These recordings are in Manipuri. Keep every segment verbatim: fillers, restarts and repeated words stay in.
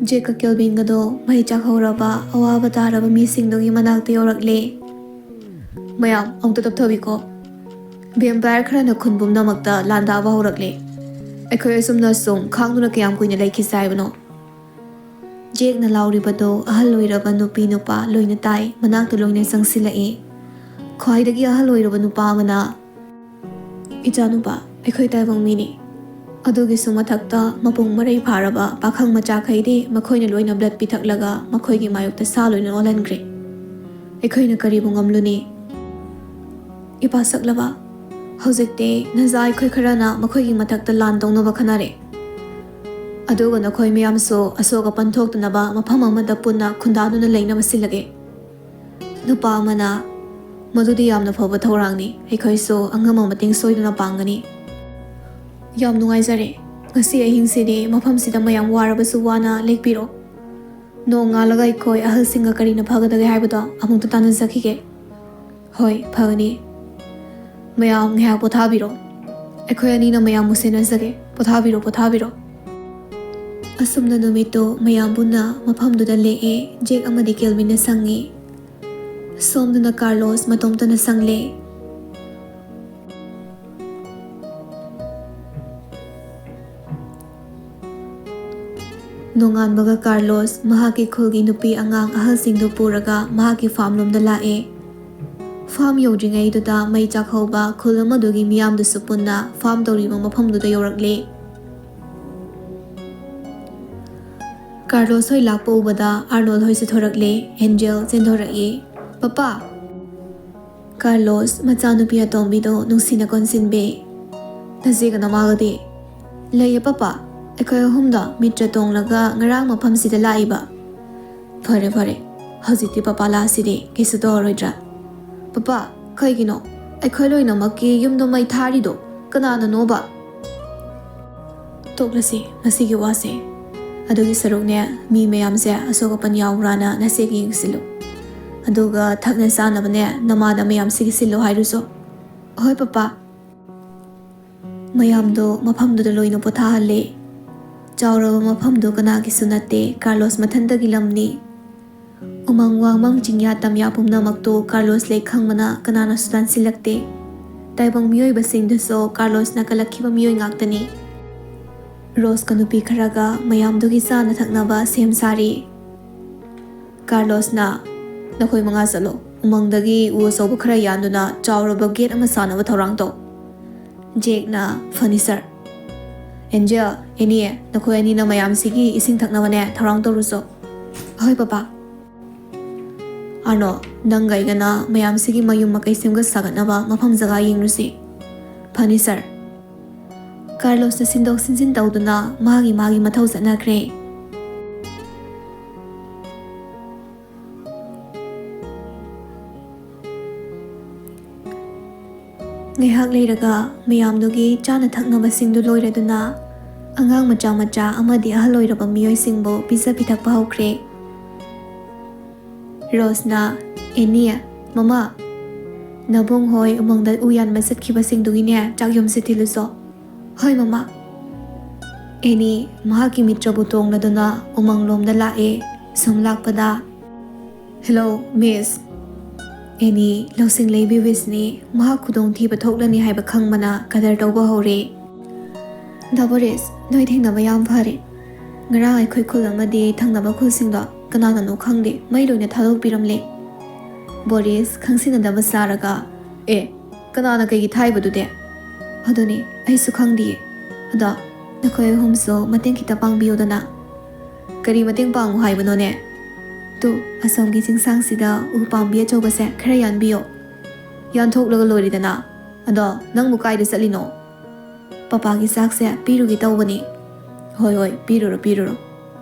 ꯖꯦꯛꯀ ꯀꯦꯜꯕꯤꯟꯒꯗꯣ ꯃꯩ ꯆꯥꯛꯍꯧꯔꯕ ꯑꯋꯥꯕ ꯇꯥꯔꯕ ꯃꯤꯁꯤꯡꯗꯨꯒꯤ ꯃꯅꯥꯛꯇ ꯌꯧꯔꯛꯂꯦ꯫ ꯃꯌꯥꯝ ꯑꯃꯨꯛꯇ ꯇꯞꯊꯕꯤꯀꯣ꯫ ꯚꯦꯝꯄꯥꯌꯔ ꯈꯔꯅ ꯈꯨꯟ ꯄꯨꯝꯅꯃꯛꯇ ꯂꯥꯟꯗꯥꯕ ꯍꯧꯔꯛꯂꯦ꯫ ꯑꯩꯈꯣꯏ ꯑꯁꯨꯝꯅ ꯁꯨꯝ ꯈꯥꯡꯗꯨꯅ ꯀꯌꯥꯝ ꯀꯨꯏꯅ ꯂꯩꯈꯤꯁꯦ ꯍꯥꯏꯕꯅꯣ? ꯖꯦꯛꯅ ꯂꯥꯎꯔꯤꯕꯗꯣ ꯑꯍꯜ ꯑꯣꯏꯔꯕ ꯅꯨꯄꯤ ꯅꯨꯄꯥ ꯂꯣꯏꯅ ꯇꯥꯏ, ꯃꯅꯥꯛꯇ ꯂꯣꯏꯅ ꯆꯪꯁꯤꯜꯂꯛꯏ꯫ ꯈ꯭ꯋꯥꯏꯗꯒꯤ ꯑꯍꯜ ꯑꯣꯏꯔꯕ ꯅꯨꯄꯥ ꯑꯃꯅ, "ꯏꯆꯥꯅꯨꯄꯥ, ꯑꯩꯈꯣꯏ ꯇꯥꯏꯕꯪ ꯃꯤꯅꯤ꯫ ꯑꯗꯨꯒꯤꯁꯨ ꯃꯊꯛꯇ ꯃꯄꯨꯡ ꯃꯔꯩ ꯐꯥꯔꯕ ꯄꯥꯈꯪ ꯃꯆꯥꯈꯩꯗꯤ ꯃꯈꯣꯏꯅ ꯂꯣꯏꯅ ꯕ꯭ꯂꯗ ꯄꯤꯊꯛꯂꯒ ꯃꯈꯣꯏꯒꯤ ꯃꯥꯌꯣꯛꯇ ꯁꯥ ꯂꯣꯏꯅ ꯑꯣꯜꯍꯟꯈ꯭ꯔꯦ꯫ ꯑꯩꯈꯣꯏꯅ ꯀꯔꯤꯕꯨ ꯉꯝꯂꯨꯅꯤ? ꯏꯄꯥ ꯁꯛꯂꯕ, ꯍꯧꯖꯤꯛꯇꯤ ꯅꯖꯥ ꯑꯩꯈꯣꯏ ꯈꯔꯅ ꯃꯈꯣꯏꯒꯤ ꯃꯊꯛꯇ ꯂꯥꯟ ꯇꯧꯅꯕ ꯈꯟꯅꯔꯦ꯫ ꯑꯗꯨꯒ ꯅꯈꯣꯏ ꯃꯌꯥꯝꯁꯨ ꯑꯁꯣꯛ ꯑꯄꯟ ꯊꯣꯛꯇꯅꯕ ꯃꯐꯝ ꯑꯃꯗ ꯄꯨꯟꯅ ꯈꯨꯟꯗꯥꯗꯨꯅ ꯂꯩꯅꯕ ꯁꯤꯜꯂꯒꯦ꯫" ꯅꯨꯄꯥ ꯑꯃꯅ, "ꯃꯗꯨꯗꯤ ꯌꯥꯝꯅ ꯐꯕ ꯊꯧꯔꯥꯡꯅꯤ꯫ ꯑꯩꯈꯣꯏꯁꯨ ꯑꯉꯝꯕ ꯃꯇꯦꯡ ꯁꯣꯏꯗꯅ ꯄꯥꯡꯒꯅꯤ꯫" "ꯌꯥꯝ ꯅꯨꯡꯉꯥꯏꯖꯔꯦ꯫ ꯉꯁꯤ ꯑꯍꯤꯡꯁꯤꯗꯤ ꯃꯐꯝꯁꯤꯗ ꯃꯌꯥꯝ ꯋꯥꯔꯕꯁꯨ ꯋꯥꯅ ꯂꯦꯛꯄꯤꯔꯣ꯫ ꯅꯣꯡꯉꯥꯜꯂꯒ ꯑꯩꯈꯣꯏ ꯑꯍꯜꯁꯤꯡꯒ ꯀꯔꯤꯅ ꯐꯒꯗꯒꯦ ꯍꯥꯏꯕꯗꯣ ꯑꯃꯨꯛꯇ ꯇꯥꯟꯅꯖꯈꯤꯒꯦ꯫" "ꯍꯣꯏ, ꯐꯒꯅꯤ꯫ ꯃꯌꯥꯝ ꯉꯥꯏꯍꯥꯛ ꯄꯣꯊꯥꯕꯤꯔꯣ꯫ ꯑꯩꯈꯣꯏ ꯑꯅꯤꯅ ꯃꯌꯥꯝꯕꯨ ꯁꯦꯟꯅꯖꯒꯦ꯫ ꯄꯣꯊꯥꯕꯤꯔꯣ, ꯄꯣꯊꯥꯕꯤꯔꯣ꯫" ꯑꯁꯨꯝꯅ ꯅꯨꯃꯤꯠꯇꯨ ꯃꯌꯥꯝ ꯄꯨꯟꯅ ꯃꯐꯝꯗꯨꯗ ꯂꯦꯛꯑꯦ꯫ ꯖꯦꯛ ꯑꯃꯗꯤ ꯀꯦꯜꯕꯤꯟꯅ ꯁꯪꯉꯤ꯫ ꯁꯣꯝꯗꯅ ꯀꯥꯔꯂꯣꯁ ꯃꯇꯣꯝꯇꯅ ꯁꯪꯂꯦ꯫ ꯅꯣꯡꯉꯥꯟꯕꯒ ꯀꯥꯔꯂꯣꯁ ꯃꯍꯥꯛꯀꯤ ꯈꯨꯜꯒꯤ ꯅꯨꯄꯤ ꯑꯉꯥꯡ ꯑꯍꯜꯁꯤꯡꯗꯨ ꯄꯨꯔꯒ ꯃꯍꯥꯛꯀꯤ ꯐꯥꯔꯝ ꯂꯣꯝꯗ ꯂꯥꯛꯑꯦ꯫ ꯐꯥꯔꯝ ꯌꯧꯗ꯭ꯔꯤꯉꯩꯗꯨꯗ ꯃꯩ ꯆꯥꯛꯍꯧꯕ ꯈꯨꯜ ꯑꯃꯗꯨꯒꯤ ꯃꯤꯌꯥꯝꯗꯨꯁꯨ ꯄꯨꯟꯅ ꯐꯥꯔꯝ ꯇꯧꯔꯤꯕ ꯃꯐꯝꯗꯨꯗ ꯌꯧꯔꯛꯂꯦ꯫ ꯀꯥꯔꯂꯣꯁ ꯍꯣꯏ ꯂꯥꯛꯄ ꯎꯕꯗ ꯑꯥꯔꯅꯣꯜ ꯍꯣꯏꯁꯨ ꯊꯣꯔꯛꯂꯦ꯫ ꯑꯦꯟꯖꯦꯜ ꯆꯦꯟꯊꯣꯔꯛꯏ꯫ "ꯄꯄꯥ!" ꯀꯥꯔꯂꯣꯁ ꯃꯆꯥꯅꯨꯄꯤ ꯑꯇꯣꯝꯕꯤꯗꯣ ꯅꯨꯡꯁꯤꯅ ꯀꯣꯟꯁꯤꯟꯕꯤ꯫ "ꯅꯆꯦꯒ ꯅꯃꯥꯒꯗꯤ?" "ꯂꯩꯌꯦ ꯄꯄꯥ, ꯑꯩꯈꯣꯏ ꯑꯍꯨꯝꯗꯣ ꯃꯤꯇ꯭ꯔ ꯇꯣꯡꯂꯒ ꯉꯔꯥꯡ ꯃꯐꯝꯁꯤꯗ ꯂꯥꯛꯏꯕ꯫" "ꯐꯔꯦ ꯐꯔꯦ, ꯍꯧꯖꯤꯛꯇꯤ ꯄꯄꯥ ꯂꯥꯛꯑꯁꯤꯗꯤ ꯀꯩꯁꯨ ꯇꯧꯔꯔꯣꯏꯗ꯭ꯔꯥ?" "ꯄꯄꯥ, ꯀꯩꯒꯤꯅꯣ ꯑꯩꯈꯣꯏ ꯂꯣꯏꯅꯃꯛꯀꯤ ꯌꯨꯝꯗ ꯃꯩ ꯊꯥꯔꯤꯗꯣ ꯀꯅꯥꯅꯅꯣꯕ?" "ꯇꯣꯛꯂꯁꯤ ꯃꯁꯤꯒꯤ ꯋꯥꯁꯦ꯫ ꯑꯗꯨꯒꯤ ꯁꯔꯨꯛꯅꯦ, ꯃꯤ ꯃꯌꯥꯝꯁꯦ ꯑꯁꯣꯛ ꯑꯄꯟ ꯌꯥꯎꯕ꯭ꯔꯥꯅ ꯅꯆꯦꯒꯤ ꯌꯦꯡꯁꯤꯜꯂꯨ꯫ ꯑꯗꯨꯒ ꯊꯛꯅ ꯆꯥꯅꯕꯅꯦ, ꯅꯃꯥꯗ ꯃꯌꯥꯝꯁꯤꯒꯤ ꯁꯤꯜꯂꯨ ꯍꯥꯏꯔꯨꯁꯣ꯫" "ꯍꯣꯏ ꯄꯄꯥ꯫" ꯃꯌꯥꯝꯗꯣ ꯃꯐꯝꯗꯨꯗ ꯂꯣꯏꯅ ꯄꯣꯊꯥꯍꯜꯂꯦ꯫ ꯆꯥꯎꯔꯕ ꯃꯐꯝꯗꯨ ꯀꯅꯥꯒꯤꯁꯨ ꯅꯠꯇꯦ, ꯀꯥꯔꯂꯣꯁ ꯃꯊꯟꯇꯒꯤ ꯂꯝꯅꯤ꯫ ꯎꯃꯪ ꯋꯥꯃꯪ ꯆꯤꯡꯌꯥ ꯇꯝꯌꯥ ꯄꯨꯝꯅꯃꯛꯇꯨ ꯀꯥꯔꯂꯣꯁ ꯂꯩ ꯈꯪꯕꯅ ꯀꯅꯥꯅꯁꯨ ꯂꯥꯟꯁꯤꯜꯂꯛꯇꯦ꯫ ꯇꯥꯏꯕꯪ ꯃꯤꯑꯣꯏꯕꯁꯤꯡꯗꯨꯁꯨ ꯀꯥꯔꯂꯣꯁꯅ ꯀꯜꯂꯛꯈꯤꯕ ꯃꯤꯑꯣꯏ ꯉꯥꯛꯇꯅꯤ꯫ ꯔꯣꯁꯀ ꯅꯨꯄꯤ ꯈꯔꯒ ꯃꯌꯥꯝꯗꯨꯒꯤ ꯆꯥꯅ ꯊꯛꯅꯕ ꯁꯦꯝ ꯁꯥꯔꯤ꯫ ꯀꯥꯔꯂꯣꯁꯅ, "ꯅꯈꯣꯏ ꯃꯉꯥ ꯆꯠꯂꯣ, ꯎꯃꯪꯗꯒꯤ ꯎ ꯑꯆꯧꯕ ꯈꯔ ꯌꯥꯟꯗꯨꯅ ꯆꯥꯎꯔꯕ ꯒꯦꯠ ꯑꯃ ꯁꯥꯅꯕ ꯊꯧꯔꯥꯡ ꯇꯧ꯫" ꯖꯦꯛꯅ, "ꯐꯅꯤ ꯁꯥꯔ꯫" "ꯑꯦꯟꯖꯦꯜ, ꯑꯦꯅꯤ, ꯅꯈꯣꯏ ꯑꯅꯤꯅ ꯃꯌꯥꯝꯁꯤꯒꯤ ꯏꯁꯤꯡ ꯊꯛꯅꯕꯅꯦ ꯊꯧꯔꯥꯡ ꯇꯧꯔꯨꯆꯣ꯫" "ꯍꯣꯏ ꯄꯄꯥ꯫" "ꯑꯥꯔꯅꯣ, ꯅꯪꯒ ꯑꯩꯒꯅ ꯃꯌꯥꯝꯁꯤꯒꯤ ꯃꯌꯨꯝ ꯃꯀꯩ ꯁꯦꯝꯒꯠ ꯁꯥꯒꯠꯅꯕ ꯃꯐꯝ ꯖꯒꯥ ꯌꯦꯡꯂꯨꯁꯤ꯫" "ꯐꯅꯤ ꯁꯥꯔ꯫" ꯀꯥꯔꯂꯣꯁꯅ ꯁꯤꯟꯗꯣꯛ ꯁꯤꯟꯖꯤꯟ ꯇꯧꯗꯨꯅ ꯃꯥꯒꯤ ꯃꯥꯒꯤ ꯃꯊꯧ ꯆꯠꯅꯈ꯭ꯔꯦ꯫ ꯉꯥꯏꯍꯥꯛ ꯂꯩꯔꯒ ꯃꯌꯥꯝꯗꯨꯒꯤ ꯆꯥꯅ ꯊꯛꯅꯕꯁꯤꯡꯗꯨ ꯂꯣꯏꯔꯗꯨꯅ ꯑꯉꯥꯡ ꯃꯆꯥ ꯃꯆꯥ ꯑꯃꯗꯤ ꯑꯍꯜ ꯑꯣꯏꯔꯕ ꯃꯤꯑꯣꯏꯁꯤꯡꯕꯨ ꯄꯤꯖ ꯄꯤꯊꯛꯄ ꯍꯧꯈ꯭ꯔꯦ꯫ ꯔꯣꯁꯅ, "ꯑꯦꯅꯤ, ꯃꯃꯥ, ꯅꯕꯨꯡ ꯍꯣꯏ ꯎꯃꯪꯗ ꯎ ꯌꯥꯟꯕ ꯆꯠꯈꯤꯕꯁꯤꯡꯗꯨꯒꯤꯅꯦ ꯆꯥꯛ ꯌꯨꯝꯁꯤ ꯊꯤꯜꯂꯨꯆꯣ꯫" "ꯍꯣꯏ ꯃꯃꯥ꯫" ꯑꯦꯅꯤ ꯃꯍꯥꯛꯀꯤ ꯃꯤꯇ꯭ꯔꯕꯨ ꯇꯣꯡꯂꯗꯨꯅ ꯎꯃꯪꯂꯣꯝꯗ ꯂꯥꯛꯑꯦ꯫ ꯁꯨꯝ ꯂꯥꯛꯄꯗ, "ꯍꯦꯂꯣ, ꯃꯤꯁ꯫" ꯑꯦꯅꯤ ꯂꯧꯁꯤꯡ ꯂꯩꯕꯤ ꯋꯤꯁꯅꯤ꯫ ꯃꯍꯥꯛ ꯈꯨꯗꯣꯡꯊꯤꯕ ꯊꯣꯛꯂꯅꯤ ꯍꯥꯏꯕ ꯈꯪꯕꯅ ꯀꯗꯔ ꯇꯧꯕ ꯍꯧꯔꯦ꯫ "ꯗꯥ ꯕꯣꯔꯤꯁ, ꯅꯣꯏ ꯊꯦꯡꯅꯕ ꯌꯥꯝ ꯐꯔꯦ꯫ ꯉꯔꯥꯡ ꯑꯩꯈꯣꯏ ꯈꯨꯜ ꯑꯃꯗꯤ ꯊꯪꯅꯕ ꯈꯨꯜꯁꯤꯡꯗꯣ ꯀꯅꯥꯅꯅꯣ ꯈꯪꯗꯦ, ꯃꯩ ꯂꯣꯏꯅ ꯊꯥꯗꯣꯛꯄꯤꯔꯝꯂꯦ꯫" ꯕꯣꯔꯤꯁ ꯈꯪꯁꯤꯟꯅꯗꯕ ꯁꯥꯔꯒ, "ꯑꯦ, ꯀꯅꯥꯅ ꯀꯩꯒꯤ ꯊꯥꯏꯕꯗꯨꯗꯤ?" "ꯑꯗꯨꯅꯤ, ꯑꯩꯁꯨ ꯈꯪꯗꯤꯌꯦ꯫ ꯑꯗꯣ ꯅꯈꯣꯏ ꯑꯍꯨꯝꯁꯨ ꯃꯇꯦꯡ ꯈꯤꯇ ꯄꯥꯡꯕꯤꯌꯨꯗꯅ꯫" "ꯀꯔꯤ ꯃꯇꯦꯡ ꯄꯥꯡꯉꯨ ꯍꯥꯏꯕꯅꯣꯅꯦ?" "ꯇꯨ, ꯑꯁꯣꯝꯒꯤ ꯆꯤꯡꯁꯥꯡꯁꯤꯗ ꯎ ꯄꯥꯝꯕꯤ ꯑꯆꯧꯕꯁꯦ ꯈꯔ ꯌꯥꯟꯕꯤꯌꯣ꯫" "ꯌꯥꯟꯊꯣꯛꯂꯒ ꯂꯣꯏꯔꯦꯗꯅ꯫ ꯑꯗꯣ ꯅꯪꯕꯨ ꯀꯥꯏꯗ ꯆꯠꯂꯤꯅꯣ?" "ꯄꯄꯥꯒꯤ ꯆꯥꯛꯁꯦ ꯄꯤꯔꯨꯒꯦ ꯇꯧꯕꯅꯤ꯫" "ꯍꯣꯏ, ꯍꯣꯏ, ꯄꯤꯔꯨꯔꯣ, ꯄꯤꯔꯨꯔꯣ꯫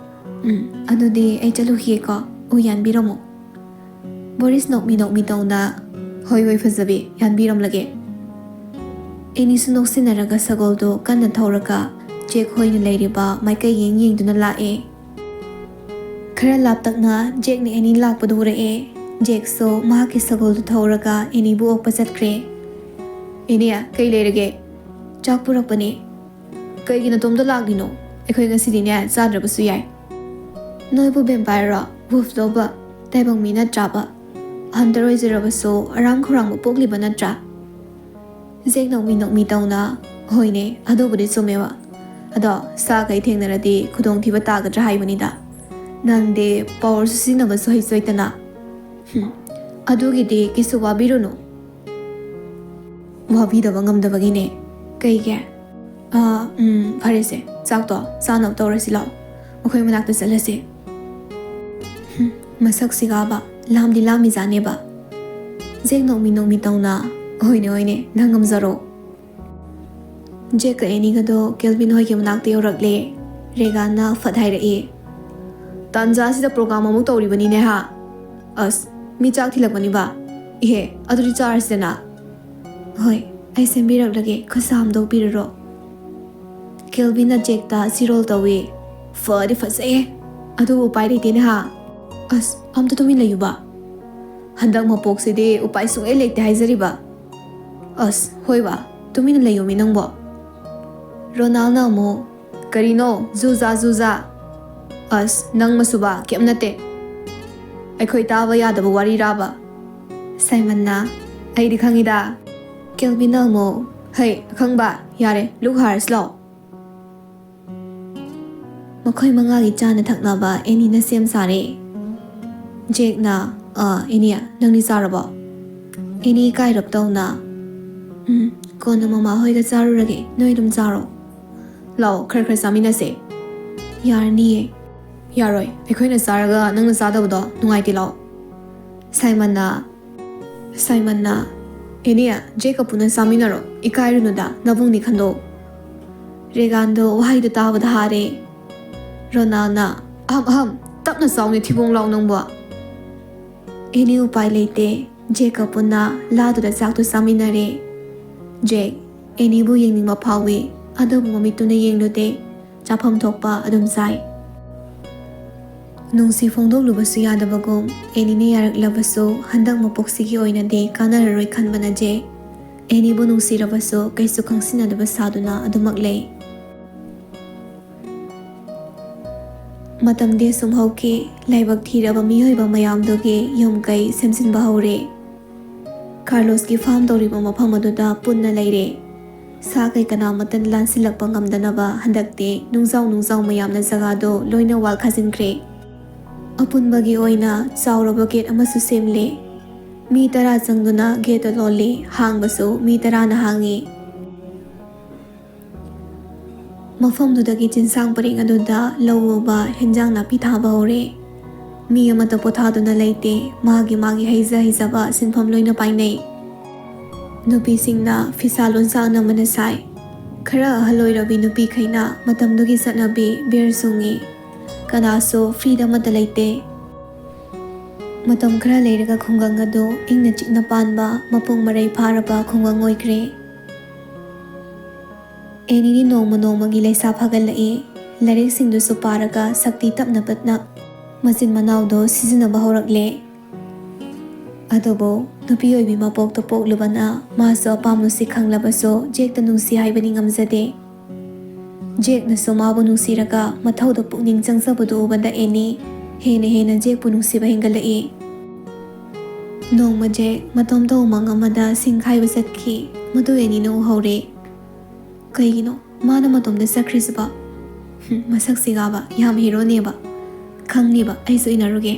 ꯎꯝ, ꯑꯗꯨꯗꯤ ꯑꯩ ꯆꯠꯂꯨꯈꯤꯒꯦꯀꯣ, ꯎ ꯌꯥꯟꯕꯤꯔꯝꯃꯣ꯫" ꯕꯣꯔꯤꯁ ꯅꯣꯛꯃꯤ ꯅꯣꯛꯃꯤ ꯇꯧꯅ, "ꯍꯣꯏ, ꯍꯣꯏ, ꯐꯖꯕꯤ, ꯌꯥꯟꯕꯤꯔꯝꯂꯒꯦ꯫" ꯑꯦꯅꯤꯁꯨ ꯅꯣꯛꯁꯤꯟꯅꯔꯒ ꯁꯒꯣꯜꯗꯨ ꯀꯟꯅ ꯊꯧꯔꯒ ꯖꯦꯛ ꯍꯣꯏꯅ ꯂꯩꯔꯤꯕ ꯃꯥꯏꯀꯩ ꯌꯦꯡ ꯌꯦꯡꯗꯨꯅ ꯂꯥꯛꯑꯦ꯫ ꯈꯔ ꯂꯥꯞꯇꯛꯅ ꯖꯦꯛꯅ ꯑꯦꯅꯤ ꯂꯥꯛꯄꯗꯨ ꯎꯔꯛꯑꯦ꯫ ꯖꯦꯛꯁꯨ ꯃꯍꯥꯛꯀꯤ ꯁꯒꯣꯜꯗꯨ ꯊꯧꯔꯒ ꯑꯦꯅꯤꯕꯨ ꯑꯣꯛꯄ ꯆꯠꯈ꯭ꯔꯦ꯫ "ꯑꯦꯅꯤ, ꯀꯩ ꯂꯩꯔꯒꯦ?" "ꯆꯥꯛ ꯄꯨꯔꯛꯄꯅꯦ꯫" "ꯀꯩꯒꯤ ꯅꯇꯣꯝꯇ ꯂꯥꯛꯂꯤꯅꯣ?" ꯑꯩꯈꯣꯏ ꯉꯁꯤꯗꯤꯅꯦ ꯆꯥꯗ꯭ꯔꯕꯁꯨ ꯌꯥꯏ꯫ ꯅꯣꯏꯕꯨ ꯚꯦꯝꯄꯥꯌꯔꯔꯣ? ꯋꯨꯜꯐ ꯂꯣꯕ? ꯇꯥꯏꯕꯪ ꯃꯤ ꯅꯠꯇ꯭ꯔꯥꯕ? ꯍꯟꯇꯔ ꯑꯣꯏꯖꯔꯕꯁꯨ ꯑꯔꯥꯝ ꯈꯧꯔꯥꯡꯕ ꯄꯣꯛꯂꯤꯕ ꯅꯠꯇ꯭ꯔꯥ? ꯖꯦꯛ ꯅꯣꯛꯃꯤ ꯅꯣꯛꯃꯤ ꯇꯧꯅ, "ꯍꯣꯏꯅꯦ, ꯑꯗꯨꯕꯨꯗꯤ ꯆꯨꯝꯃꯦꯕ꯫ ꯑꯗꯣ ꯁꯥ ꯀꯩ ꯊꯦꯡꯅꯔꯗꯤ ꯈꯨꯗꯣꯡꯊꯤꯕ ꯇꯥꯒꯗ꯭ꯔꯥ ꯍꯥꯏꯕꯅꯤꯗ꯫ ꯅꯪꯗꯤ ꯄꯋꯔꯁꯨ ꯁꯤꯖꯤꯟꯅꯕꯁꯨ ꯍꯩꯁꯨ ꯍꯩꯇꯅ꯫ ꯍꯨꯝ, ꯑꯗꯨꯒꯤꯗꯤ ꯀꯩꯁꯨ ꯋꯥꯕꯤꯔꯨꯅꯨ꯫ ꯋꯥꯕꯤꯗꯕ ꯉꯝꯗꯕꯒꯤꯅꯦ꯫ ꯀꯩꯒꯤ? ꯑꯥ, ꯎꯝ, ꯐꯔꯦꯁꯦ, ꯆꯥꯛꯇꯣ ꯆꯥꯅꯕ ꯇꯧꯔꯁꯤ ꯂꯥꯛꯑꯣ꯫ ꯃꯈꯣꯏ ꯃꯅꯥꯛꯇ ꯆꯠꯂꯁꯦ꯫" ꯍꯨꯝ, ꯃꯁꯛꯁꯤꯒꯕ ꯂꯥꯝꯗꯤ ꯂꯥꯝꯃꯤꯖꯥꯠꯅꯦꯕ꯫ ꯖꯦꯛ ꯅꯣꯛꯃꯤ ꯅꯣꯛꯃꯤ ꯇꯧꯅ, "ꯍꯣꯏꯅꯦ, ꯍꯣꯏꯅꯦ, ꯅꯪ ꯉꯝꯖꯔꯣ꯫" ꯖꯦꯛꯀ ꯑꯦꯅꯤꯒꯗꯣ ꯀꯦꯜꯚꯤꯟ ꯍꯣꯏꯒꯤ ꯃꯅꯥꯛꯇ ꯌꯧꯔꯛꯂꯦ꯫ ꯔꯦꯒꯥꯟꯅ ꯐꯠ ꯍꯥꯏꯔꯛꯏ, "ꯇꯥꯟꯖꯥꯁꯤꯗ ꯄ꯭ꯔꯣꯒꯥꯝ ꯑꯃꯨꯛ ꯇꯧꯔꯤꯕꯅꯤꯅꯦ ꯍꯥ? ꯑꯁ, ꯃꯤ ꯆꯥꯛ ꯊꯤꯜꯂꯛꯄꯅꯤꯕ꯫ ꯏꯍꯦ, ꯑꯗꯨꯗꯤ ꯆꯥꯔꯁꯤꯗꯅ꯫" "ꯍꯣꯏ, ꯑꯩ ꯁꯦꯝꯕꯤꯔꯛꯂꯒꯦ, ꯈꯨꯠꯁꯥ ꯍꯥꯝꯗꯣꯛꯄꯤꯔꯨꯔꯣ꯫" ꯀꯦꯜꯚꯤꯟꯅ ꯖꯦꯛꯇ ꯆꯤꯔꯣꯜ ꯇꯧꯏ꯫ "ꯐꯗꯤ ꯐꯖꯩꯌꯦ, ꯑꯗꯨꯕꯨ ꯎꯄꯥꯏ ꯂꯩꯇꯦꯅꯦ ꯍꯥ꯫ ꯑꯁ, ꯑꯝꯇ ꯇꯨꯃꯤꯟ ꯂꯩꯌꯨꯕ꯫ ꯍꯟꯗꯛ ꯃꯄꯣꯛꯁꯤꯗꯤ ꯎꯄꯥꯏ ꯁꯨꯡꯂꯩ ꯂꯩꯇꯦ ꯍꯥꯏꯖꯔꯤꯕ꯫ ꯑꯁ, ꯍꯣꯏꯕ, ꯇꯨꯃꯤꯟꯅ ꯂꯩꯌꯣꯃꯤ ꯅꯪꯕꯣ꯫" ꯔꯣꯅꯥꯜꯅ ꯑꯃꯨꯛ, "ꯀꯔꯤꯅꯣ ꯖꯨꯖꯥ ꯖꯨꯖꯥ? ꯑꯁ, ꯅꯪ ꯃꯁꯨꯕ ꯀꯩꯝ ꯅꯠꯇꯦ꯫ ꯑꯩꯈꯣꯏ ꯇꯥꯕ ꯌꯥꯗꯕ ꯋꯥꯔꯤꯔꯥꯕ?" ꯁꯥꯏꯃꯟꯅ, "ꯑꯩꯗꯤ ꯈꯪꯉꯤꯗ꯫" ꯀꯦꯜꯚꯤꯟꯅ ꯑꯃꯨꯛ, "ꯍꯩ, ꯑꯈꯪꯕ, ꯌꯥꯔꯦ, ꯂꯨꯛ ꯍꯥꯔꯁꯤ ꯂꯥꯛꯑꯣ꯫" ꯃꯈꯣꯏ ꯃꯉꯥꯒꯤ ꯆꯥꯅ ꯊꯛꯅꯕ ꯑꯦꯅꯤꯅ ꯁꯦꯝ ꯁꯥꯔꯦ꯫ ꯖꯦꯛꯅ, "ꯑ, ꯑꯦꯅꯤ, ꯅꯪꯗꯤ ꯆꯥꯔꯕꯣ?" ꯑꯦꯅꯤ ꯏꯀꯥꯏꯔꯞ ꯇꯧꯅ, "ꯎꯝ, ꯀꯣꯟꯅ ꯃꯃꯥ ꯍꯣꯏꯒ ꯆꯥꯔꯨꯔꯒꯦ, ꯅꯣꯏ ꯑꯗꯨꯝ ꯆꯥꯔꯣ꯫ ꯂꯥꯛꯑꯣ, ꯈꯔ ꯈꯔ ꯆꯥꯃꯤꯟꯅꯁꯦ꯫" "ꯌꯥꯔꯅꯤꯌꯦ꯫" "ꯌꯥꯔꯣꯏ, ꯑꯩꯈꯣꯏꯅ ꯆꯥꯔꯒ ꯅꯪꯅ ꯆꯥꯗꯕꯗꯣ ꯅꯨꯡꯉꯥꯏꯇꯦ, ꯂꯥꯛꯑꯣ꯫" ꯁꯥꯏꯃꯟꯅ, ꯁꯥꯏꯃꯟꯅ, "ꯑꯦꯅꯤ, ꯖꯦꯛꯀ ꯄꯨꯟꯅ ꯆꯥꯃꯤꯟꯅꯔꯣ, ꯏꯀꯥꯏꯔꯨꯅꯨꯗ, ꯅꯕꯨꯡꯅꯤ ꯈꯟꯗꯣꯛ꯫" ꯔꯦꯒꯥꯟꯗꯣ ꯋꯥꯍꯩꯗꯣ ꯇꯥꯕꯗ ꯍꯥꯔꯦ꯫ ꯔꯣꯅꯥꯜꯅ, "ꯑꯍꯝ ꯑꯍꯝ, ꯇꯞꯅ ꯆꯥꯎꯅꯦ ꯊꯤꯕꯣꯡ ꯂꯥꯎ ꯅꯪꯕꯣ꯫" ꯑꯦꯅꯤ ꯎꯄꯥꯏ ꯂꯩꯇꯦ, ꯖꯦꯛꯀ ꯄꯨꯟꯅ ꯂꯥꯗꯨꯗ ꯆꯥꯛꯇꯨ ꯆꯥꯃꯤꯟꯅꯔꯦ꯫ ꯖꯦꯛ ꯑꯦꯅꯤꯕꯨ ꯌꯦꯡꯅꯤꯡꯕ ꯐꯥꯎꯏ, ꯑꯗꯨꯕꯨ ꯃꯃꯤꯠꯇꯨꯅ ꯌꯦꯡꯂꯨꯗꯦ꯫ ꯆꯥꯐꯝ ꯊꯣꯛꯄ ꯑꯗꯨꯝ ꯆꯥꯏ꯫ ꯅꯨꯡꯁꯤ ꯐꯣꯡꯗꯣꯛꯂꯨꯕꯁꯨ ꯌꯥꯗꯕꯒꯨꯝ, ꯑꯦꯅꯤꯅ ꯌꯥꯔꯛꯂꯕꯁꯨ ꯍꯟꯗꯛ ꯃꯄꯣꯛꯁꯤꯒꯤ ꯑꯣꯏꯅꯗꯤ ꯀꯥꯟꯅꯔꯔꯣꯏ ꯈꯟꯕꯅ ꯖꯦꯛ ꯑꯦꯅꯤꯕꯨ ꯅꯨꯡꯁꯤꯔꯕꯁꯨ ꯀꯩꯁꯨ ꯈꯪꯁꯤꯟꯅꯗꯕ ꯁꯥꯗꯨꯅ ꯑꯗꯨꯃꯛ ꯂꯩ꯫ ꯃꯇꯝꯗꯤ ꯑꯁꯨꯝ ꯍꯧꯈꯤ꯫ ꯂꯥꯏꯕꯛ ꯊꯤꯔꯕ ꯃꯤꯑꯣꯏꯕ ꯃꯌꯥꯝꯗꯨꯒꯤ ꯌꯨꯝ ꯀꯩ ꯁꯦꯝꯖꯤꯟꯕ ꯍꯧꯔꯦ꯫ ꯀꯥꯔꯂꯣꯁꯀꯤ ꯐꯥꯔꯝ ꯇꯧꯔꯤꯕ ꯃꯐꯝ ꯑꯗꯨꯗ ꯄꯨꯟꯅ ꯂꯩꯔꯦ꯫ ꯁꯥ ꯀꯩ ꯀꯅꯥꯃꯠꯇꯅ ꯂꯥꯟꯁꯤꯜꯂꯛꯄ ꯉꯝꯗꯅꯕ ꯍꯟꯗꯛꯇꯤ ꯅꯨꯡꯖꯥꯎ ꯅꯨꯡꯖꯥꯎ ꯃꯌꯥꯝꯅ ꯖꯒꯥꯗꯣ ꯂꯣꯏꯅ ꯋꯥꯜ ꯈꯥꯖꯤꯟꯈ꯭ꯔꯦ꯫ ꯑꯄꯨꯟꯕꯒꯤ ꯑꯣꯏꯅ ꯆꯥꯎꯔꯕ ꯒꯦꯠ ꯑꯃꯁꯨ ꯁꯦꯝꯂꯦ꯫ ꯃꯤ ꯇꯔꯥ ꯆꯪꯗꯨꯅ ꯒꯦꯠꯇ ꯂꯣꯜꯂꯤ꯫ ꯍꯥꯡꯕꯁꯨ ꯃꯤ ꯇꯔꯥꯅ ꯍꯥꯡꯉꯤ꯫ ꯃꯐꯝꯗꯨꯗꯒꯤ ꯆꯤꯟꯁꯥꯡ ꯄꯔꯦꯡ ꯑꯗꯨꯗ ꯂꯧ ꯎꯕ, ꯍꯦꯟꯖꯥꯡ ꯅꯥꯄꯤ ꯊꯥꯕ ꯍꯧꯔꯦ꯫ ꯃꯤ ꯑꯃꯠꯇ ꯄꯣꯊꯥꯗꯨꯅ ꯂꯩꯇꯦ꯫ ꯃꯥꯒꯤ ꯃꯥꯒꯤ ꯍꯩꯖ ꯍꯩꯖꯕ ꯁꯤꯟꯐꯝ ꯂꯣꯏꯅ ꯄꯥꯏꯅꯩ꯫ ꯅꯨꯄꯤꯁꯤꯡꯅ ꯐꯤꯁꯥ ꯂꯣꯟꯁꯥ ꯑꯅꯝꯕꯅ ꯁꯥꯏ꯫ ꯈꯔ ꯑꯍꯜ ꯑꯣꯏꯔꯕꯤ ꯅꯨꯄꯤꯈꯩꯅ ꯃꯇꯝꯗꯨꯒꯤ ꯆꯠꯅꯕꯤ ꯕꯦꯔ ꯆꯨꯡꯉꯤ꯫ ꯀꯅꯥꯁꯨ ꯐ꯭ꯔꯤꯗ ꯑꯃꯠꯇ ꯂꯩꯇꯦ꯫ ꯃꯇꯝ ꯈꯔ ꯂꯩꯔꯒ ꯈꯨꯡꯒꯪ ꯑꯗꯨ ꯏꯪꯅ ꯆꯤꯛꯅ ꯄꯥꯟꯕ, ꯃꯄꯨꯡ ꯃꯔꯩ ꯐꯥꯔꯕ ꯈꯨꯡꯒꯪ ꯑꯣꯏꯈ꯭ꯔꯦ꯫ ꯑꯦꯅꯤꯗꯤ ꯅꯣꯡꯃ ꯅꯣꯡꯃꯒꯤ ꯂꯩꯁꯥ ꯐꯒꯠꯂꯛꯏ꯫ ꯂꯥꯏꯔꯤꯛꯁꯤꯡꯗꯨꯁꯨ ꯄꯥꯔꯒ ꯁꯛꯇꯤ ꯇꯞꯅ ꯇꯞꯅ ꯃꯆꯤꯟ ꯃꯅꯥꯎꯗꯣ ꯁꯤꯖꯤꯟꯅꯕ ꯍꯧꯔꯛꯂꯦ꯫ ꯑꯗꯨꯕꯨ ꯅꯨꯄꯤ ꯑꯣꯏꯕꯤ ꯃꯄꯣꯛꯇ ꯄꯣꯛꯂꯨꯕꯅ ꯃꯥꯁꯨ ꯑꯄꯥꯝꯕꯁꯤ ꯈꯪꯂꯕꯁꯨ ꯖꯦꯛꯇ ꯅꯨꯡꯁꯤ ꯍꯥꯏꯕꯗꯤ ꯉꯝꯖꯗꯦ꯫ ꯖꯦꯛꯅꯁꯨ ꯃꯥꯕꯨ ꯅꯨꯡꯁꯤꯔꯒ ꯃꯊꯧꯗ ꯄꯨꯛꯅꯤꯡ ꯆꯪꯖꯕꯗꯨ ꯎꯕꯗ ꯑꯦꯅꯤ ꯍꯦꯟꯅ ꯍꯦꯟꯅ ꯖꯦꯛꯄꯨ ꯅꯨꯡꯁꯤꯕ ꯍꯦꯟꯒꯠꯂꯛꯏ꯫ ꯅꯣꯡꯃ ꯖꯦꯛ ꯃꯇꯣꯝꯇ ꯎꯃꯪ ꯑꯃꯗ ꯁꯤꯡ ꯈꯥꯏꯕ ꯆꯠꯈꯤ꯫ ꯃꯗꯨ ꯑꯦꯅꯤꯅ ꯎꯍꯧꯔꯦ꯫ ꯀꯩꯒꯤꯅꯣ ꯃꯥꯅ ꯃꯇꯣꯝꯗ ꯆꯠꯈ꯭ꯔꯤꯁꯤꯕꯣ? ꯍꯨꯝ, ꯃꯁꯛꯁꯤꯒꯕ ꯌꯥꯝ ꯍꯦꯔꯣꯅꯦꯕ꯫ ꯈꯪꯅꯤꯕ, ꯑꯩꯁꯨ ꯏꯟꯅꯔꯨꯒꯦ꯫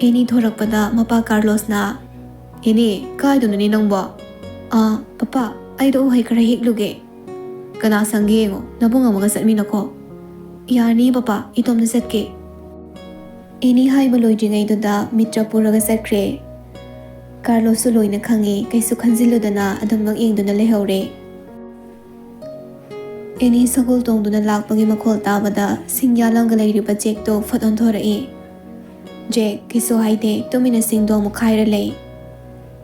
ꯑꯦꯅꯤ ꯊꯣꯔꯛꯄꯗ ꯃꯄꯥ ꯀꯥꯔꯂꯣꯁꯅ, "ꯑꯦꯅꯤ, ꯀꯥꯏꯗꯅꯣꯅꯦ ꯅꯪꯕꯣ?" "ꯑꯥ, ꯄꯄꯥ, ꯑꯩꯗꯣ ꯎꯍꯩ ꯈꯔ ꯍꯦꯛꯂꯨꯒꯦ꯫" "ꯀꯅꯥ ꯁꯪꯒꯦ ꯌꯦꯡꯉꯣ, ꯅꯕꯨꯡ ꯑꯃꯒ ꯆꯠꯃꯤꯟꯅꯈꯣ꯫" "ꯌꯥꯔꯅꯤ ꯄꯄꯥ, ꯏꯇꯣꯝꯇ ꯆꯠꯀꯦ꯫" ꯑꯦꯅꯤ ꯍꯥꯏꯕ ꯂꯣꯏꯗ꯭ꯔꯤꯉꯩꯗꯨꯗ ꯃꯤꯇ꯭ꯔ ꯄꯨꯔꯒ ꯆꯠꯈ꯭ꯔꯦ꯫ ꯀꯥꯔꯂꯣꯁꯁꯨ ꯂꯣꯏꯅ ꯈꯪꯉꯤ, ꯀꯩꯁꯨ ꯈꯟꯖꯤꯜꯂꯨꯗꯅ ꯑꯗꯨꯝꯃꯛ ꯌꯦꯡꯗꯨꯅ ꯂꯩꯍꯧꯔꯦ꯫ ꯑꯦꯅꯤ ꯁꯒꯣꯜ ꯇꯣꯡꯗꯨꯅ ꯂꯥꯛꯄꯒꯤ ꯃꯈꯣꯜ ꯇꯥꯕꯗ ꯁꯤꯡ ꯌꯥꯜꯂꯝꯒ ꯂꯩꯔꯤꯕ ꯖꯦꯛꯇꯣ ꯐꯠ ꯑꯣꯟꯊꯣꯔꯛꯏ꯫ ꯖꯦꯛ ꯀꯩꯁꯨ ꯍꯥꯏꯗꯦ, ꯇꯨꯃꯤꯟꯅ ꯁꯤꯡꯗꯣ ꯑꯃꯨꯛ ꯈꯥꯏꯔ ꯂꯩ꯫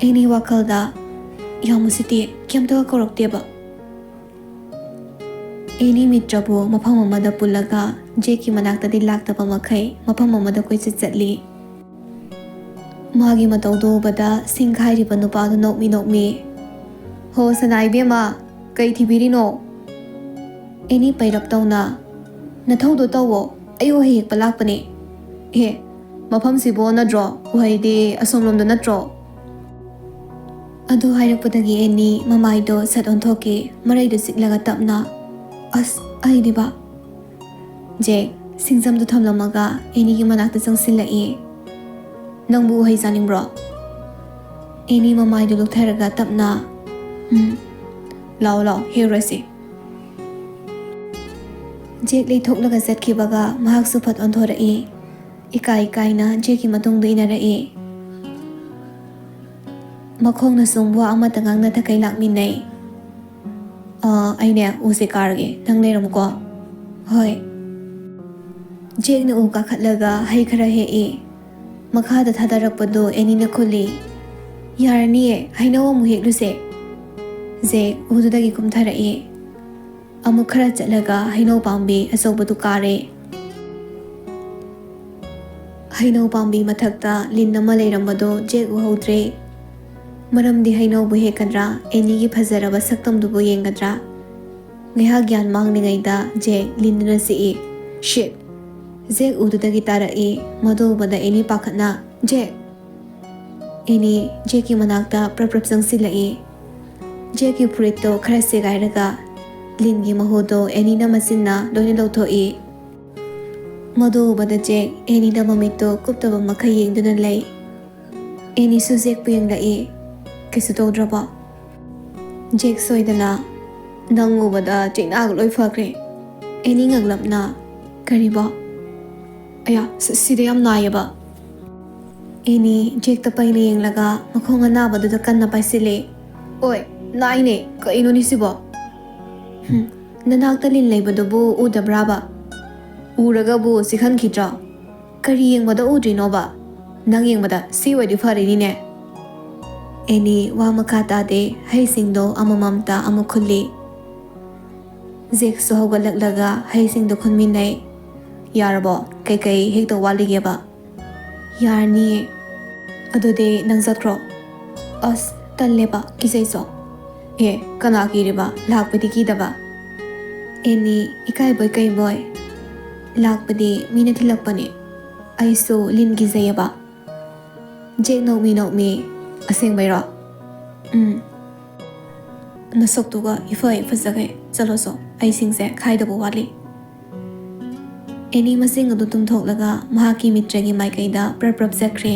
ꯑꯦꯅꯤ ꯋꯥꯈꯜꯗ, "ꯌꯥꯝ ꯎꯁꯤꯠꯇꯦ, ꯀꯩꯝꯇꯒ ꯀꯧꯔꯛꯇꯦꯕ꯫" ꯑꯦꯅꯤ ꯃꯤꯇ꯭ꯔꯕꯨ ꯃꯐꯝ ꯑꯃꯗ ꯄꯨꯜꯂꯒ ꯖꯦꯛꯀꯤ ꯃꯅꯥꯛꯇꯗꯤ ꯂꯥꯛꯇꯕ ꯃꯈꯩ ꯃꯐꯝ ꯑꯃꯗ ꯀꯣꯏꯆꯠ ꯆꯠꯂꯤ꯫ ꯃꯥꯒꯤ ꯃꯇꯧꯗꯨ ꯎꯕꯗ ꯁꯤꯡ ꯈꯥꯏꯔꯤꯕ ꯅꯨꯄꯥꯗꯨ ꯅꯣꯛꯃꯤ ꯅꯣꯛꯃꯤ, "ꯍꯣ ꯁꯅꯥ ꯏꯕꯦꯝꯃ, ꯀꯩ ꯊꯤꯕꯤꯔꯤꯅꯣ?" ꯑꯦꯅꯤ ꯄꯩꯔꯞ ꯇꯧꯅ, "ꯅꯊꯧꯗꯣ ꯇꯧꯋꯣ, ꯑꯩ ꯎꯍꯩ ꯍꯦꯛꯄ ꯂꯥꯛꯄꯅꯦ꯫ ꯑꯦ, ꯃꯐꯝꯁꯤꯕꯣ ꯅꯠꯇ꯭ꯔꯣ? ꯎꯍꯩꯗꯤ ꯑꯁꯣꯝꯂꯣꯝꯗ ꯅꯠꯇ꯭ꯔꯣ?" ꯑꯗꯨ ꯍꯥꯏꯔꯛꯄꯗꯒꯤ ꯑꯦꯅꯤ ꯃꯃꯥꯏꯗꯣ ꯁꯠ ꯑꯣꯟꯊꯣꯛꯈꯤ, ꯃꯔꯩꯗꯣ ꯆꯤꯛꯂꯒ ꯇꯞꯅ, "ꯑꯁ, ꯑꯩꯗꯤꯕ!" ꯖꯦꯛ ꯁꯤꯡꯖꯝꯗꯨ ꯊꯝꯂꯝꯃꯒ ꯑꯦꯅꯤꯒꯤ ꯃꯅꯥꯛꯇ ꯆꯪꯁꯤꯜꯂꯛꯏ꯫ "ꯅꯪꯕꯨ ꯎꯍꯩ ꯆꯥꯅꯤꯡꯕ꯭ꯔꯣ?" ꯑꯦꯅꯤ ꯃꯃꯥꯏꯗꯨ ꯂꯨꯛꯊꯔꯒ ꯇꯞꯅ, "ꯎꯝ, ꯂꯥꯛꯑꯣ, ꯂꯥꯛꯑꯣ, ꯍꯦꯛꯎꯔꯁꯤ꯫" ꯖꯦꯛ ꯂꯩꯊꯣꯛꯂꯒ ꯆꯠꯈꯤꯕꯒ ꯃꯍꯥꯛꯁꯨ ꯐꯠ ꯑꯣꯟꯊꯣꯔꯛꯏ꯫ ꯏꯀꯥꯏ ꯏꯀꯥꯏꯅ ꯖꯦꯛꯀꯤ ꯃꯇꯨꯡꯗ ꯏꯟꯅꯔꯛꯏ꯫ ꯃꯈꯣꯡꯅ ꯁꯨꯝ ꯋꯥ ꯑꯃꯠꯇ ꯉꯥꯡꯅꯗꯈꯩ ꯂꯥꯛꯃꯤꯟꯅꯩ꯫ "ꯑꯥ, ꯑꯩꯅꯦ ꯎꯁꯦ ꯀꯥꯔꯒꯦ, ꯅꯪ ꯂꯩꯔꯝꯃꯨꯀꯣ꯫" "ꯍꯣꯏ꯫" ꯖꯦꯛꯅ ꯎ ꯀꯥꯈꯠꯂꯒ ꯍꯩ ꯈꯔ ꯍꯦꯛꯏ꯫ ꯃꯈꯥꯗ ꯊꯥꯗꯔꯛꯄꯗꯨ ꯑꯦꯅꯤꯅ ꯈꯨꯜꯂꯤ꯫ "ꯌꯥꯔꯅꯤꯌꯦ, ꯍꯩꯅꯧ ꯑꯃꯨꯛ ꯍꯦꯛꯂꯨꯁꯦ꯫" ꯖꯦꯛ ꯎꯗꯨꯗꯒꯤ ꯀꯨꯝꯊꯔꯛꯏ꯫ ꯑꯃꯨꯛ ꯈꯔ ꯆꯠꯂꯒ ꯍꯩꯅꯧ ꯄꯥꯝꯕꯤ ꯑꯆꯧꯕꯗꯨ ꯀꯥꯔꯦ꯫ ꯍꯩꯅꯧ ꯄꯥꯝꯕꯤ ꯃꯊꯛꯇ ꯂꯤꯟ ꯑꯃ ꯂꯩꯔꯝꯕꯗꯣ ꯖꯦꯛ ꯎꯍꯧꯗ꯭ꯔꯦ꯫ ꯃꯔꯝꯗꯤ ꯍꯩꯅꯧꯕꯨ ꯍꯦꯛꯀꯗ꯭ꯔꯥ, ꯑꯦꯅꯤꯒꯤ ꯐꯖꯔꯕ ꯁꯛꯇꯝꯗꯨꯕꯨ ꯌꯦꯡꯒꯗ꯭ꯔꯥ? ꯉꯥꯏꯍꯥꯛ ꯒ꯭ꯌꯥꯟ ꯃꯥꯡꯂꯤꯉꯩꯗ ꯖꯦꯛ ꯂꯤꯟꯗꯨꯅ ꯆꯤꯛꯏ꯫ "ꯁꯤꯠ!" ꯖꯦꯛ ꯎꯗꯨꯗꯒꯤ ꯇꯥꯔꯛꯏ꯫ ꯃꯗꯨ ꯎꯕꯗ ꯑꯦꯅꯤ ꯄꯥꯈꯠꯅ, "ꯖꯦꯛ!" ꯑꯦꯅꯤ ꯖꯦꯛꯀꯤ ꯃꯅꯥꯛꯇ ꯄ꯭ꯔꯞ ꯄ꯭ꯔꯞ ꯆꯪꯁꯤꯜꯂꯛꯏ꯫ ꯖꯦꯛꯀꯤ ꯐꯨꯔꯤꯠꯇꯣ ꯈꯔ ꯁꯦꯒꯥꯏꯔꯒ ꯂꯤꯟꯒꯤ ꯃꯍꯨꯗꯣ ꯑꯦꯅꯤꯅ ꯃꯆꯤꯟꯅ ꯂꯣꯏꯅ ꯂꯧꯊꯣꯛꯏ꯫ ꯃꯗꯨ ꯎꯕꯗ ꯖꯦꯛ ꯑꯦꯅꯤꯗ ꯃꯃꯤꯠꯇꯣ ꯀꯨꯞꯇꯕ ꯃꯈꯩ ꯌꯦꯡꯗꯨꯅ ꯂꯩ꯫ ꯑꯦꯅꯤꯁꯨ ꯖꯦꯛꯄꯨ ꯌꯦꯡꯂꯛꯏ꯫ "ꯀꯩꯁꯨ ꯇꯧꯗ꯭ꯔꯕꯣ?" ꯖꯦꯛ ꯁꯣꯏꯗꯅ, "ꯅꯪ ꯎꯕꯗ ꯆꯩꯅꯥꯒ ꯂꯣꯏ ꯐꯈ꯭ꯔꯦ꯫" ꯑꯦꯅꯤ ꯉꯛꯂꯞꯅ, "ꯀꯔꯤꯕꯣ?" "ꯑꯌꯥ, ꯁ-, ꯁꯤꯗ ꯌꯥꯝ ꯅꯥꯏꯌꯦꯕ꯫" ꯑꯦꯅꯤ ꯖꯦꯛꯇ ꯄꯩꯅ ꯌꯦꯡꯂꯒ ꯃꯈꯣꯡ ꯑꯅꯥꯕꯗꯨꯗ ꯀꯟꯅ ꯄꯥꯏꯁꯤꯜꯂꯤ꯫ "ꯑꯣꯏ, ꯅꯥꯏꯅꯦ, ꯀꯩꯅꯣꯅꯦ ꯁꯤꯕꯣ?" "ꯍꯨꯝ, ꯅꯅꯥꯛꯇ ꯂꯤꯟ ꯂꯩꯕꯗꯨꯕꯨ ꯎꯗꯕ꯭ꯔꯥꯕ?" "ꯎꯔꯒꯕꯨ ꯆꯤꯛꯍꯟꯈꯤꯗ꯭ꯔꯣ? ꯀꯔꯤ ꯌꯦꯡꯕꯗ ꯎꯗ꯭ꯔꯤꯅꯣꯕ? ꯅꯪ ꯌꯦꯡꯕꯗ ꯁꯤ ꯑꯣꯏꯗꯤ ꯐꯔꯤꯅꯤꯅꯦ꯫" ꯑꯦꯅꯤ ꯋꯥ ꯃꯈꯥ ꯇꯥꯗꯦ, ꯍꯩꯁꯤꯡꯗꯣ ꯑꯃꯃꯝꯇ ꯑꯃꯨꯛ ꯈꯨꯜꯂꯤ꯫ ꯖꯦꯛꯁꯨ ꯍꯧꯒꯠꯂꯛꯂꯒ ꯍꯩꯁꯤꯡꯗꯣ ꯈꯨꯟꯃꯤꯟꯅꯩ꯫ "ꯌꯥꯔꯕꯣ? ꯀꯩꯀꯩ ꯍꯦꯛꯇꯧ ꯋꯥꯠꯂꯤꯒꯦꯕ?" "ꯌꯥꯔꯅꯤꯌꯦ꯫" "ꯑꯗꯨꯗꯤ ꯅꯪ ꯆꯠꯈ꯭ꯔꯣ꯫" "ꯑꯁ, ꯇꯜꯂꯦꯕ, ꯀꯤꯖꯩꯁꯣ꯫" "ꯑꯦ, ꯀꯅꯥ ꯀꯤꯔꯤꯕ? ꯂꯥꯛꯄꯗꯤ ꯀꯤꯗꯕ꯫" ꯑꯦꯅꯤ ꯏꯀꯥꯏꯕꯣꯏ ꯀꯩꯕꯣꯏ, ꯂꯥꯛꯄꯗꯤ ꯃꯤꯅ ꯊꯤꯜꯂꯛꯄꯅꯦ꯫ ꯑꯩꯁꯨ ꯂꯤꯟ ꯀꯤꯖꯩꯌꯦꯕ꯫ ꯖꯦꯛ ꯅꯣꯛꯃꯤ ꯅꯣꯛꯃꯤ, "ꯑꯁꯦꯡꯕꯩꯔꯣ? ꯎꯝ꯫ ꯅꯁꯛꯇꯨꯒ ꯏꯐ ꯍꯦꯛ ꯐꯖꯈꯩ꯫ ꯆꯠꯂꯣꯁꯣ, ꯑꯩꯁꯤꯡꯁꯦ ꯈꯥꯏꯗꯕ ꯋꯥꯠꯂꯤ꯫" ꯑꯦꯅꯤ ꯃꯁꯤꯡ ꯑꯗꯨ ꯇꯨꯝꯊꯣꯛꯂꯒ ꯃꯍꯥꯛꯀꯤ ꯃꯤꯇ꯭ꯔꯒꯤ ꯃꯥꯏꯀꯩꯗ ꯄ꯭ꯔꯞ ꯄ꯭ꯔꯞ ꯆꯠꯈ꯭ꯔꯦ꯫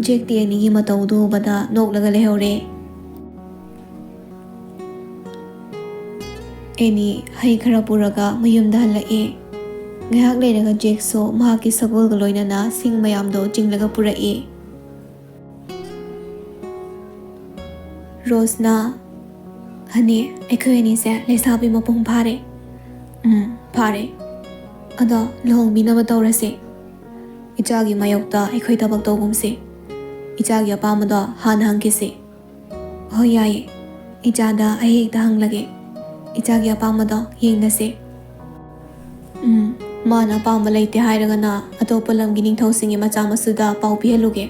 ꯖꯦꯛꯇꯤ ꯑꯦꯅꯤꯒꯤ ꯃꯇꯧꯗꯨ ꯎꯕꯗ ꯅꯣꯛꯂꯒ ꯂꯩꯍꯧꯔꯦ꯫ ꯑꯦꯅꯤ ꯍꯩ ꯈꯔ ꯄꯨꯔꯒ ꯃꯌꯨꯝꯗ ꯍꯜꯂꯛꯑꯦ꯫ ꯉꯥꯏꯍꯥꯛ ꯂꯩꯔꯒ ꯖꯦꯛꯁꯨ ꯃꯍꯥꯛꯀꯤ ꯁꯒꯣꯜꯒ ꯂꯣꯏꯅꯅ ꯁꯤꯡ ꯃꯌꯥꯝꯗꯣ ꯆꯤꯡꯂꯒ ꯄꯨꯔꯛꯑꯦ꯫ ꯔꯣꯁꯅ, "ꯍꯅꯤ, ꯑꯩꯈꯣꯏ ꯑꯅꯤꯁꯦ ꯂꯩꯁꯥꯕꯤ ꯃꯄꯨꯡ ꯐꯥꯔꯦ꯫" "ꯎꯝ, ꯐꯥꯔꯦ꯫ ꯑꯗꯣ ꯂꯨꯍꯣꯡꯕꯤꯅꯕ ꯇꯧꯔꯁꯦ꯫ ꯏꯆꯥꯒꯤ ꯃꯥꯌꯣꯛꯇ ꯑꯩꯈꯣꯏ ꯊꯕꯛ ꯇꯧꯒꯨꯝꯁꯦ꯫ ꯏꯆꯥꯒꯤ ꯑꯄꯥꯝꯕꯗꯣ ꯍꯥꯟꯅ ꯍꯪꯈꯤꯁꯦ꯫" "ꯍꯣꯏ, ꯌꯥꯏꯌꯦ꯫ ꯏꯆꯥꯗ ꯑꯩ ꯍꯦꯛꯇ ꯍꯪꯂꯒꯦ꯫ ꯏꯆꯥꯒꯤ ꯑꯄꯥꯝꯕꯗꯣ ꯌꯦꯡꯅꯁꯦ꯫" "ꯎꯝ, ꯃꯥꯅ ꯑꯄꯥꯝꯕ ꯂꯩꯇꯦ ꯍꯥꯏꯔꯒꯅ ꯑꯇꯣꯞꯄ ꯂꯝꯒꯤ ꯅꯤꯡꯊꯧꯁꯤꯡꯒꯤ ꯃꯆꯥ ꯃꯁꯨꯗ ꯄꯥꯎ ꯄꯤꯍꯜꯂꯨꯒꯦ꯫"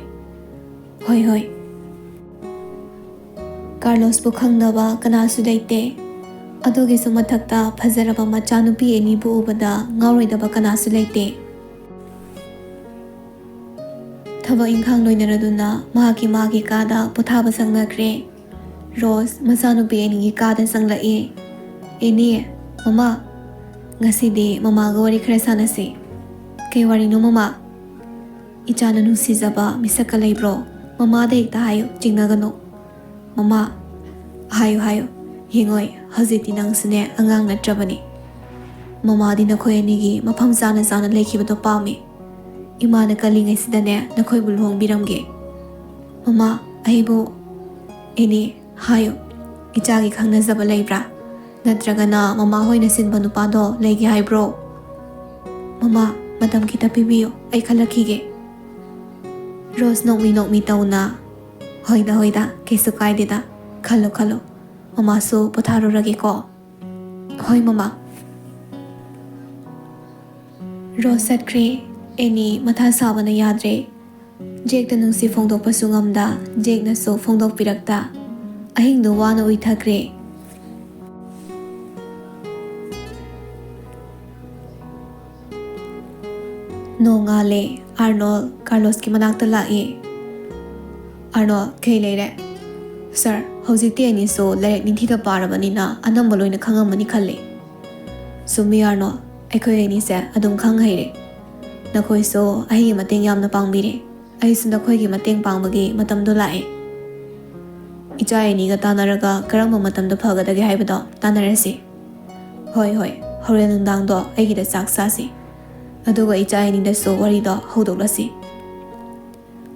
"ꯍꯣꯏ, ꯍꯣꯏ꯫" ꯀꯥꯔꯂꯣꯁꯄꯨ ꯈꯪꯗꯕ ꯀꯅꯥꯁꯨ ꯂꯩꯇꯦ꯫ ꯑꯗꯨꯒꯤꯁꯨ ꯃꯊꯛꯇ ꯐꯖꯔꯕ ꯃꯆꯥꯅꯨꯄꯤ ꯑꯦꯅꯤꯕꯨ ꯎꯕꯗ ꯉꯥꯎꯔꯣꯏꯗꯕ ꯀꯅꯥꯁꯨ ꯂꯩꯇꯦ꯫ ꯊꯕꯛ ꯏꯪꯈꯥꯡ ꯂꯣꯏꯅꯔꯗꯨꯅ ꯃꯍꯥꯛꯀꯤ ꯃꯥꯒꯤ ꯀꯥꯗ ꯄꯣꯊꯥꯕ ꯆꯪꯅꯈ꯭ꯔꯦ꯫ ꯔꯣꯁ ꯃꯆꯥꯅꯨꯄꯤ ꯑꯦꯅꯤꯒꯤ ꯀꯥꯗ ꯆꯪꯂꯛꯏ꯫ "ꯑꯦꯅꯤ, ꯃꯃꯥ, ꯉꯁꯤꯗꯤ ꯃꯃꯥꯒ ꯋꯥꯔꯤ ꯈꯔ ꯁꯥꯟꯅꯁꯤ꯫" "ꯀꯩ ꯋꯥꯔꯤꯅꯣ, ꯃꯃꯥ?" "ꯏꯆꯥꯅ ꯅꯨꯡꯁꯤꯖꯕ ꯃꯤꯁꯛꯀ ꯂꯩꯕ꯭ꯔꯣ? ꯃꯃꯥꯗ ꯍꯦꯛꯇ ꯍꯥꯏꯌꯨ, ꯆꯤꯡꯅꯒꯅꯨ꯫" "ꯃꯃꯥ, ꯍꯥꯏꯌꯨ, ꯍꯥꯏꯌꯨ꯫ ꯌꯦꯡꯉꯣꯏ, ꯍꯧꯖꯤꯛꯇꯤ ꯅꯪꯁꯨꯅꯦ ꯑꯉꯥꯡ ꯅꯠꯇ꯭ꯔꯕꯅꯤ꯫ ꯃꯃꯥꯗꯤ ꯅꯈꯣꯏ ꯑꯅꯤꯒꯤ ꯃꯐꯝ ꯆꯥꯅ ꯆꯥꯅ ꯂꯩꯈꯤꯕꯗꯣ ꯄꯥꯝꯃꯤ꯫ ꯏꯃꯥꯅ ꯀꯜꯂꯤꯉꯩꯁꯤꯗꯅꯦ ꯅꯈꯣꯏꯕꯨ ꯂꯨꯍꯣꯡꯕꯤꯔꯝꯒꯦ꯫" "ꯃꯃꯥ, ꯑꯩꯕꯨ..." "ꯑꯦꯅꯤ, ꯍꯥꯏꯌꯨ, ꯏꯆꯥꯒꯤ ꯈꯪꯅꯖꯕ ꯂꯩꯕ꯭ꯔꯥ? ꯅꯠꯇ꯭ꯔꯒꯅ ꯃꯃꯥ ꯍꯣꯏꯅ ꯁꯤꯟꯕ ꯅꯨꯄꯥꯗꯣ ꯂꯩꯒꯦ ꯍꯥꯏꯕ꯭ꯔꯣ?" "ꯃꯃꯥ, ꯃꯇꯝ ꯈꯤꯇ ꯄꯤꯕꯤꯌꯨ, ꯑꯩ ꯈꯜꯂꯛꯈꯤꯒꯦ꯫" ꯔꯣꯁ ꯅꯣꯛꯃꯤ ꯅꯣꯛꯃꯤ ꯇꯧꯅ, "ꯍꯣꯏꯗ, ꯍꯣꯏꯗ, ꯀꯩꯁꯨ ꯀꯥꯏꯗꯦꯗ, ꯈꯜꯂꯨ, ꯈꯜꯂꯨ꯫ ꯃꯃꯥꯁꯨ ꯄꯣꯊꯥꯔꯨꯔꯒꯦꯀꯣ꯫" "ꯍꯣꯏ, ꯃꯃꯥ꯫" ꯔꯣꯁ ꯆꯠꯈ꯭ꯔꯦ꯫ ꯑꯦꯅꯤ ꯃꯊꯥ ꯁꯥꯕꯅ ꯌꯥꯗ꯭ꯔꯦ꯫ ꯖꯦꯛꯇ ꯅꯨꯡꯁꯤ ꯐꯣꯡꯗꯣꯛꯄꯁꯨ ꯉꯝꯗ, ꯖꯦꯛꯅꯁꯨ ꯐꯣꯡꯗꯣꯛꯄꯤꯔꯛꯇ, ꯑꯍꯤꯡꯗꯨ ꯋꯥꯅ ꯎꯏꯊꯈ꯭ꯔꯦ꯫ ꯅꯣꯡꯉꯥꯜꯂꯦ꯫ ꯑꯥꯔꯅꯣꯜ ꯀꯥꯔꯂꯣꯁꯀꯤ ꯃꯅꯥꯛꯇ ꯂꯥꯛꯏ꯫ "ꯑꯥꯔꯅꯣꯜ, ꯀꯩ ꯂꯩꯔꯦ?" "ꯁꯥꯔ, ꯍꯧꯖꯤꯛꯇꯤ ꯑꯅꯤꯁꯨ ꯂꯥꯏꯔꯤꯛ ꯅꯤꯡꯊꯤꯅ ꯄꯥꯔꯕꯅꯤꯅ ꯑꯅꯝꯕ ꯂꯣꯏꯅ ꯈꯪꯉꯝꯃꯅꯤ ꯈꯜꯂꯤ꯫" "ꯆꯨꯝꯃꯤ ꯑꯥꯔꯅꯣꯜ, ꯑꯩꯈꯣꯏ ꯑꯅꯤꯁꯦ ꯑꯗꯨꯝ ꯈꯪ ꯍꯩꯔꯦ꯫ ꯅꯈꯣꯏꯁꯨ ꯑꯩꯒꯤ ꯃꯇꯦꯡ ꯌꯥꯝꯅ ꯄꯥꯡꯕꯤꯔꯦ꯫ ꯑꯩꯁꯨ ꯅꯈꯣꯏꯒꯤ ꯃꯇꯦꯡ ꯄꯥꯡꯕꯒꯤ ꯃꯇꯝꯗꯣ ꯂꯥꯛꯑꯦ꯫ ꯏꯆꯥ ꯑꯅꯤꯒ ꯇꯥꯟꯅꯔꯒ ꯀꯔꯝꯕ ꯃꯇꯝꯗ ꯐꯒꯗꯒꯦ ꯍꯥꯏꯕꯗꯣ ꯇꯥꯟꯅꯔꯁꯤ꯫" "ꯍꯣꯏ, ꯍꯣꯏ, ꯍꯣꯔꯦꯟ ꯅꯨꯡꯗꯥꯡꯗꯣ ꯑꯩꯒꯤꯗ ꯆꯥꯛ ꯆꯥꯁꯤ꯫ ꯑꯗꯨꯒ ꯏꯆꯥ ꯑꯅꯤꯗꯁꯨ ꯋꯥꯔꯤꯗꯣ ꯍꯧꯗꯣꯛꯂꯁꯤ꯫"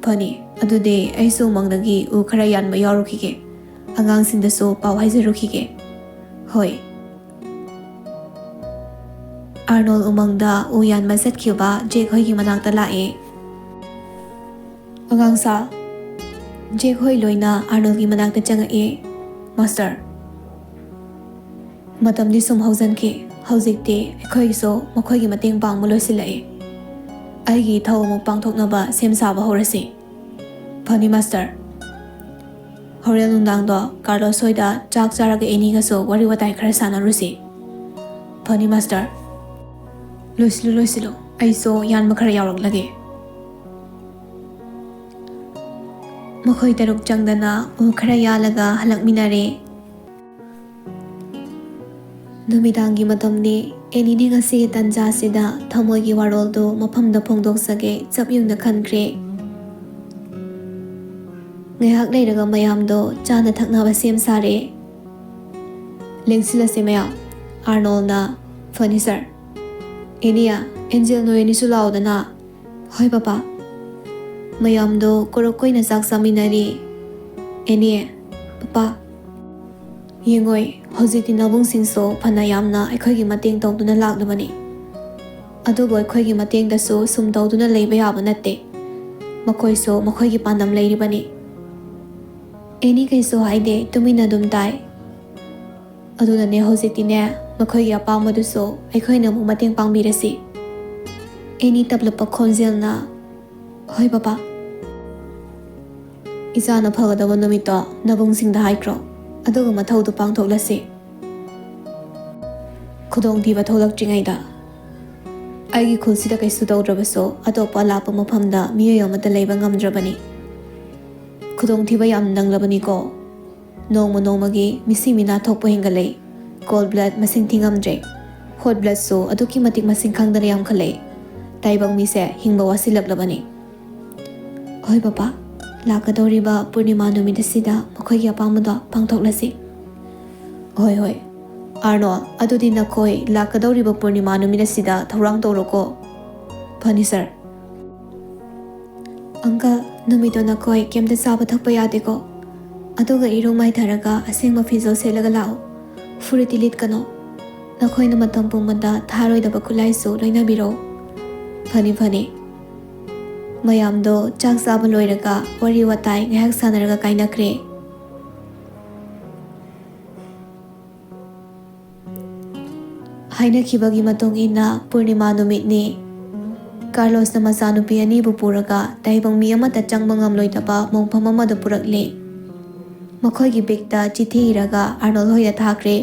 "ꯐꯅꯤ, ꯑꯗꯨꯗꯤ ꯑꯩꯁꯨ ꯎꯃꯪꯗꯒꯤ ꯎ ꯈꯔ ꯌꯥꯟꯕ ꯌꯥꯎꯔꯨꯈꯤꯒꯦ꯫ ꯑꯉꯥꯡꯁꯤꯡꯗꯁꯨ ꯄꯥꯎ ꯍꯥꯏꯖꯔꯨꯈꯤꯒꯦ꯫" "ꯍꯣꯏ꯫" ꯑꯥꯔꯅꯣꯜ ꯎꯃꯪꯗ ꯎ ꯌꯥꯟꯕ ꯆꯠꯈꯤꯕ ꯖꯦꯛ ꯍꯣꯏꯒꯤ ꯃꯅꯥꯛꯇ ꯂꯥꯛꯑꯦ꯫ "ꯑꯉꯥꯡꯁꯥ꯫" ꯖꯦꯛ ꯍꯣꯏ ꯂꯣꯏꯅ ꯑꯥꯔꯅꯣꯜꯒꯤ ꯃꯅꯥꯛꯇ ꯆꯪꯉꯛꯑꯦ꯫ "ꯃꯥꯁꯇꯔ, ꯃꯇꯝꯗꯤ ꯁꯨꯝ ꯍꯧꯖꯤꯟꯈꯤ꯫ ꯍꯧꯖꯤꯛꯇꯤ ꯑꯩꯈꯣꯏꯒꯤꯁꯨ ꯃꯈꯣꯏꯒꯤ ꯃꯇꯦꯡ ꯄꯥꯡꯕ ꯂꯣꯏꯁꯤꯜꯂꯛꯑꯦ꯫ ꯑꯩꯒꯤ ꯏꯊꯧ ꯑꯃꯨꯛ ꯄꯥꯡꯊꯣꯛꯅꯕ ꯁꯦꯝ ꯁꯥꯕ ꯍꯧꯔꯁꯤ꯫" "ꯐꯅꯤ ꯃꯥꯁꯇꯔ꯫ ꯍꯣꯔꯦꯟ ꯅꯨꯡꯗꯥꯡꯗꯣ ꯀꯥꯔꯂꯣꯁ ꯍꯣꯏꯗ ꯆꯥꯛ ꯆꯥꯔꯒ ꯑꯦꯅꯤꯒꯁꯨ ꯋꯥꯔꯤ ꯋꯥꯇꯥꯏ ꯈꯔ ꯁꯥꯟꯅꯔꯨꯁꯤ꯫" "ꯐꯅꯤ ꯃꯥꯁꯇꯔ꯫ ꯂꯣꯏꯁꯤꯜꯂꯨ, ꯂꯣꯏꯁꯤꯜꯂꯨ꯫ ꯑꯩꯁꯨ ꯌꯥꯟꯕ ꯈꯔ ꯌꯥꯎꯔꯛꯂꯒꯦ꯫" ꯃꯈꯣꯏ ꯇꯔꯨꯛ ꯆꯪꯗꯅ ꯎ ꯈꯔ ꯌꯥꯜꯂꯒ ꯍꯜꯂꯛꯃꯤꯟꯅꯔꯦ꯫ ꯅꯨꯃꯤꯗꯥꯡꯒꯤ ꯃꯇꯝꯅꯤ꯫ ꯑꯦꯅꯤꯗꯤ ꯉꯁꯤꯒꯤ ꯇꯟꯖꯥꯁꯤꯗ ꯊꯃꯣꯏꯒꯤ ꯋꯥꯔꯣꯜꯗꯨ ꯃꯐꯝꯗ ꯐꯣꯡꯗꯣꯛꯆꯒꯦ ꯆꯞ ꯌꯨꯡꯅ ꯈꯟꯈ꯭ꯔꯦ꯫ ꯉꯥꯏꯍꯥꯛ ꯂꯩꯔꯒ ꯃꯌꯥꯝꯗꯣ ꯆꯥꯅ ꯊꯛꯅꯕ ꯁꯦꯝ ꯁꯥꯔꯦ꯫ "ꯂꯦꯡꯁꯤꯜꯂꯁꯦ ꯃꯌꯥꯝ꯫" ꯑꯥꯔꯅꯣꯜꯅ, "ꯐꯅꯤ ꯁꯥꯔ꯫ ꯑꯦꯅꯤ, ꯑꯦꯟꯖꯦꯜ, ꯅꯣꯏ ꯑꯅꯤꯁꯨ ꯂꯥꯛꯑꯣꯗꯅ꯫" "ꯍꯣꯏ ꯄꯄꯥ꯫" ꯃꯌꯥꯝꯗꯣ ꯀꯣꯔꯣꯛ ꯀꯣꯏꯅ ꯆꯥꯛ ꯆꯥꯃꯤꯟꯅꯔꯤ꯫ "ꯑꯦꯅꯤ, ꯄꯄꯥ, ꯌꯦꯡꯉꯣꯏ, ꯍꯧꯖꯤꯛꯇꯤ ꯅꯕꯨꯡꯁꯤꯡꯁꯨ ꯐꯅ ꯌꯥꯝꯅ ꯑꯩꯈꯣꯏꯒꯤ ꯃꯇꯦꯡ ꯇꯧꯗꯨꯅ ꯂꯥꯛꯂꯕꯅꯤ꯫ ꯑꯗꯨꯕꯨ ꯑꯩꯈꯣꯏꯒꯤ ꯃꯇꯦꯡꯗꯁꯨ ꯁꯨꯝ ꯇꯧꯗꯨꯅ ꯂꯩꯕ ꯌꯥꯕ ꯅꯠꯇꯦ꯫ ꯃꯈꯣꯏꯁꯨ ꯃꯈꯣꯏꯒꯤ ꯄꯥꯟꯗꯝ ꯂꯩꯔꯤꯕꯅꯤ꯫" ꯑꯦꯅꯤ ꯀꯩꯁꯨ ꯍꯥꯏꯗꯦ, ꯇꯨꯃꯤꯟꯅ ꯑꯗꯨꯝ ꯇꯥꯏ꯫ "ꯑꯗꯨꯅꯅꯦ ꯍꯧꯖꯤꯛꯇꯤꯅꯦ, ꯃꯈꯣꯏꯒꯤ ꯑꯄꯥꯝꯕꯗꯨꯁꯨ ꯑꯩꯈꯣꯏꯅ ꯑꯃꯨꯛ ꯃꯇꯦꯡ ꯄꯥꯡꯕꯤꯔꯁꯤ꯫" ꯑꯦꯅꯤ ꯇꯞꯂꯞꯄ ꯈꯣꯟꯖꯦꯜꯅ, "ꯍꯣꯏ ꯄꯄꯥ꯫ ꯏꯆꯥꯅ ꯐꯒꯗꯕ ꯅꯨꯃꯤꯠꯇꯣ ꯅꯕꯨꯡꯁꯤꯡꯗ ꯍꯥꯏꯈ꯭ꯔꯣ, ꯑꯗꯨꯒ ꯃꯊꯧꯗꯨ ꯄꯥꯡꯊꯣꯛꯂꯁꯤ꯫ ꯈꯨꯗꯣꯡꯊꯤꯕ ꯊꯣꯛꯂꯛꯇ꯭ꯔꯤꯉꯩꯗ ꯑꯩꯒꯤ ꯈꯨꯜꯁꯤꯗ ꯀꯩꯁꯨ ꯇꯧꯗ꯭ꯔꯕꯁꯨ ꯑꯇꯣꯞꯄ ꯑꯂꯥꯞꯄ ꯃꯐꯝꯗ ꯃꯤꯑꯣꯏ ꯑꯃꯠꯇ ꯂꯩꯕ ꯉꯝꯗ꯭ꯔꯕꯅꯤ꯫ ꯈꯨꯗꯣꯡꯊꯤꯕ ꯌꯥꯝ ꯅꯪꯂꯕꯅꯤꯀꯣ꯫ ꯅꯣꯡꯃ ꯅꯣꯡꯃꯒꯤ ꯃꯤꯁꯤ ꯃꯤꯅꯥ ꯊꯣꯛꯄ ꯍꯦꯟꯒꯠꯂꯛꯏ꯫ Cold blood ꯃꯁꯤꯡ ꯊꯤꯉꯝꯗ꯭ꯔꯦ꯫ Hot bloodꯁꯨ ꯑꯗꯨꯛꯀꯤ ꯃꯇꯤꯛ ꯃꯁꯤꯡ ꯈꯪꯗꯅ ꯌꯥꯝꯈꯠꯂꯛꯏ꯫ ꯇꯥꯏꯕꯪ ꯃꯤꯁꯦ ꯍꯤꯡꯕ ꯋꯥꯁꯤꯜꯂꯛꯂꯕꯅꯤ꯫ ꯍꯣꯏ ꯄꯄꯥ, ꯂꯥꯛꯀꯗꯧꯔꯤꯕ ꯄꯨꯔꯅꯤꯃꯥ ꯅꯨꯃꯤꯠ ꯑꯁꯤꯗ ꯃꯈꯣꯏꯒꯤ ꯑꯄꯥꯝꯕꯗꯣ ꯄꯥꯡꯊꯣꯛꯂꯁꯤ꯫ ꯍꯣꯏ ꯍꯣꯏ꯫ ꯑꯥꯔꯅꯣꯜ, ꯑꯗꯨꯗꯤ ꯅꯈꯣꯏ ꯂꯥꯛꯀꯗꯧꯔꯤꯕ ꯄꯨꯔꯅꯤꯃꯥ ꯅꯨꯃꯤꯠ ꯑꯁꯤꯗ ꯊꯧꯔꯥꯡ ꯇꯧꯔꯣꯀꯣ꯫ ꯐꯅꯤ ꯁꯥꯔ꯫ ꯑꯪꯀꯜ, ꯅꯨꯃꯤꯠꯇꯣ ꯅꯈꯣꯏ ꯀꯩꯝꯇ ꯆꯥꯕ ꯊꯛꯄ ꯌꯥꯗꯦꯀꯣ꯫ ꯑꯗꯨꯒ ꯏꯔꯨ ꯃꯥꯏꯊꯔꯒ ꯑꯁꯦꯡꯕ ꯐꯤꯖꯣꯜ ꯁꯦꯠꯂꯒ ꯂꯥꯛꯎ꯫ ꯐꯨꯔꯤꯠꯇꯤ ꯂꯤꯠꯀꯅꯨ꯫ ꯅꯈꯣꯏꯅ ꯃꯇꯝ ꯄꯨꯝꯕꯗ ꯊꯥꯔꯣꯏꯗꯕ ꯈꯨꯠꯂꯥꯏꯁꯨ ꯂꯣꯏꯅꯕꯤꯔꯣ꯫ ꯐꯅꯤ ꯐꯅꯤ꯫ ꯃꯌꯥꯝꯗꯣ ꯆꯥꯛ ꯆꯥꯕ ꯂꯣꯏꯔꯒ ꯋꯥꯔꯤ ꯋꯥꯇꯥꯏ ꯉꯥꯏꯍꯥꯛ ꯁꯥꯟꯅꯔꯒ ꯀꯥꯏꯅꯈ꯭ꯔꯦ꯫ ꯍꯥꯏꯅꯈꯤꯕꯒꯤ ꯃꯇꯨꯡ ꯏꯟꯅ ꯄꯨꯔꯅꯤꯃꯥ ꯅꯨꯃꯤꯠꯅꯤ꯫ ꯀꯥꯔꯂꯣꯁꯅ ꯃꯆꯥꯅꯨꯄꯤ ꯑꯅꯤꯕꯨ ꯄꯨꯔꯒ ꯇꯥꯏꯕꯪ ꯃꯤ ꯑꯃꯠꯇ ꯆꯪꯕ ꯉꯝꯂꯣꯏꯗꯕ ꯃꯣꯡꯐꯝ ꯑꯃꯗ ꯄꯨꯔꯛꯂꯦ꯫ ꯃꯈꯣꯏꯒꯤ ꯕꯦꯒꯇ ꯆꯤꯊꯤ ꯏꯔꯒ ꯑꯥꯔꯅꯣꯜ ꯍꯣꯏꯗ ꯊꯥꯈ꯭ꯔꯦ꯫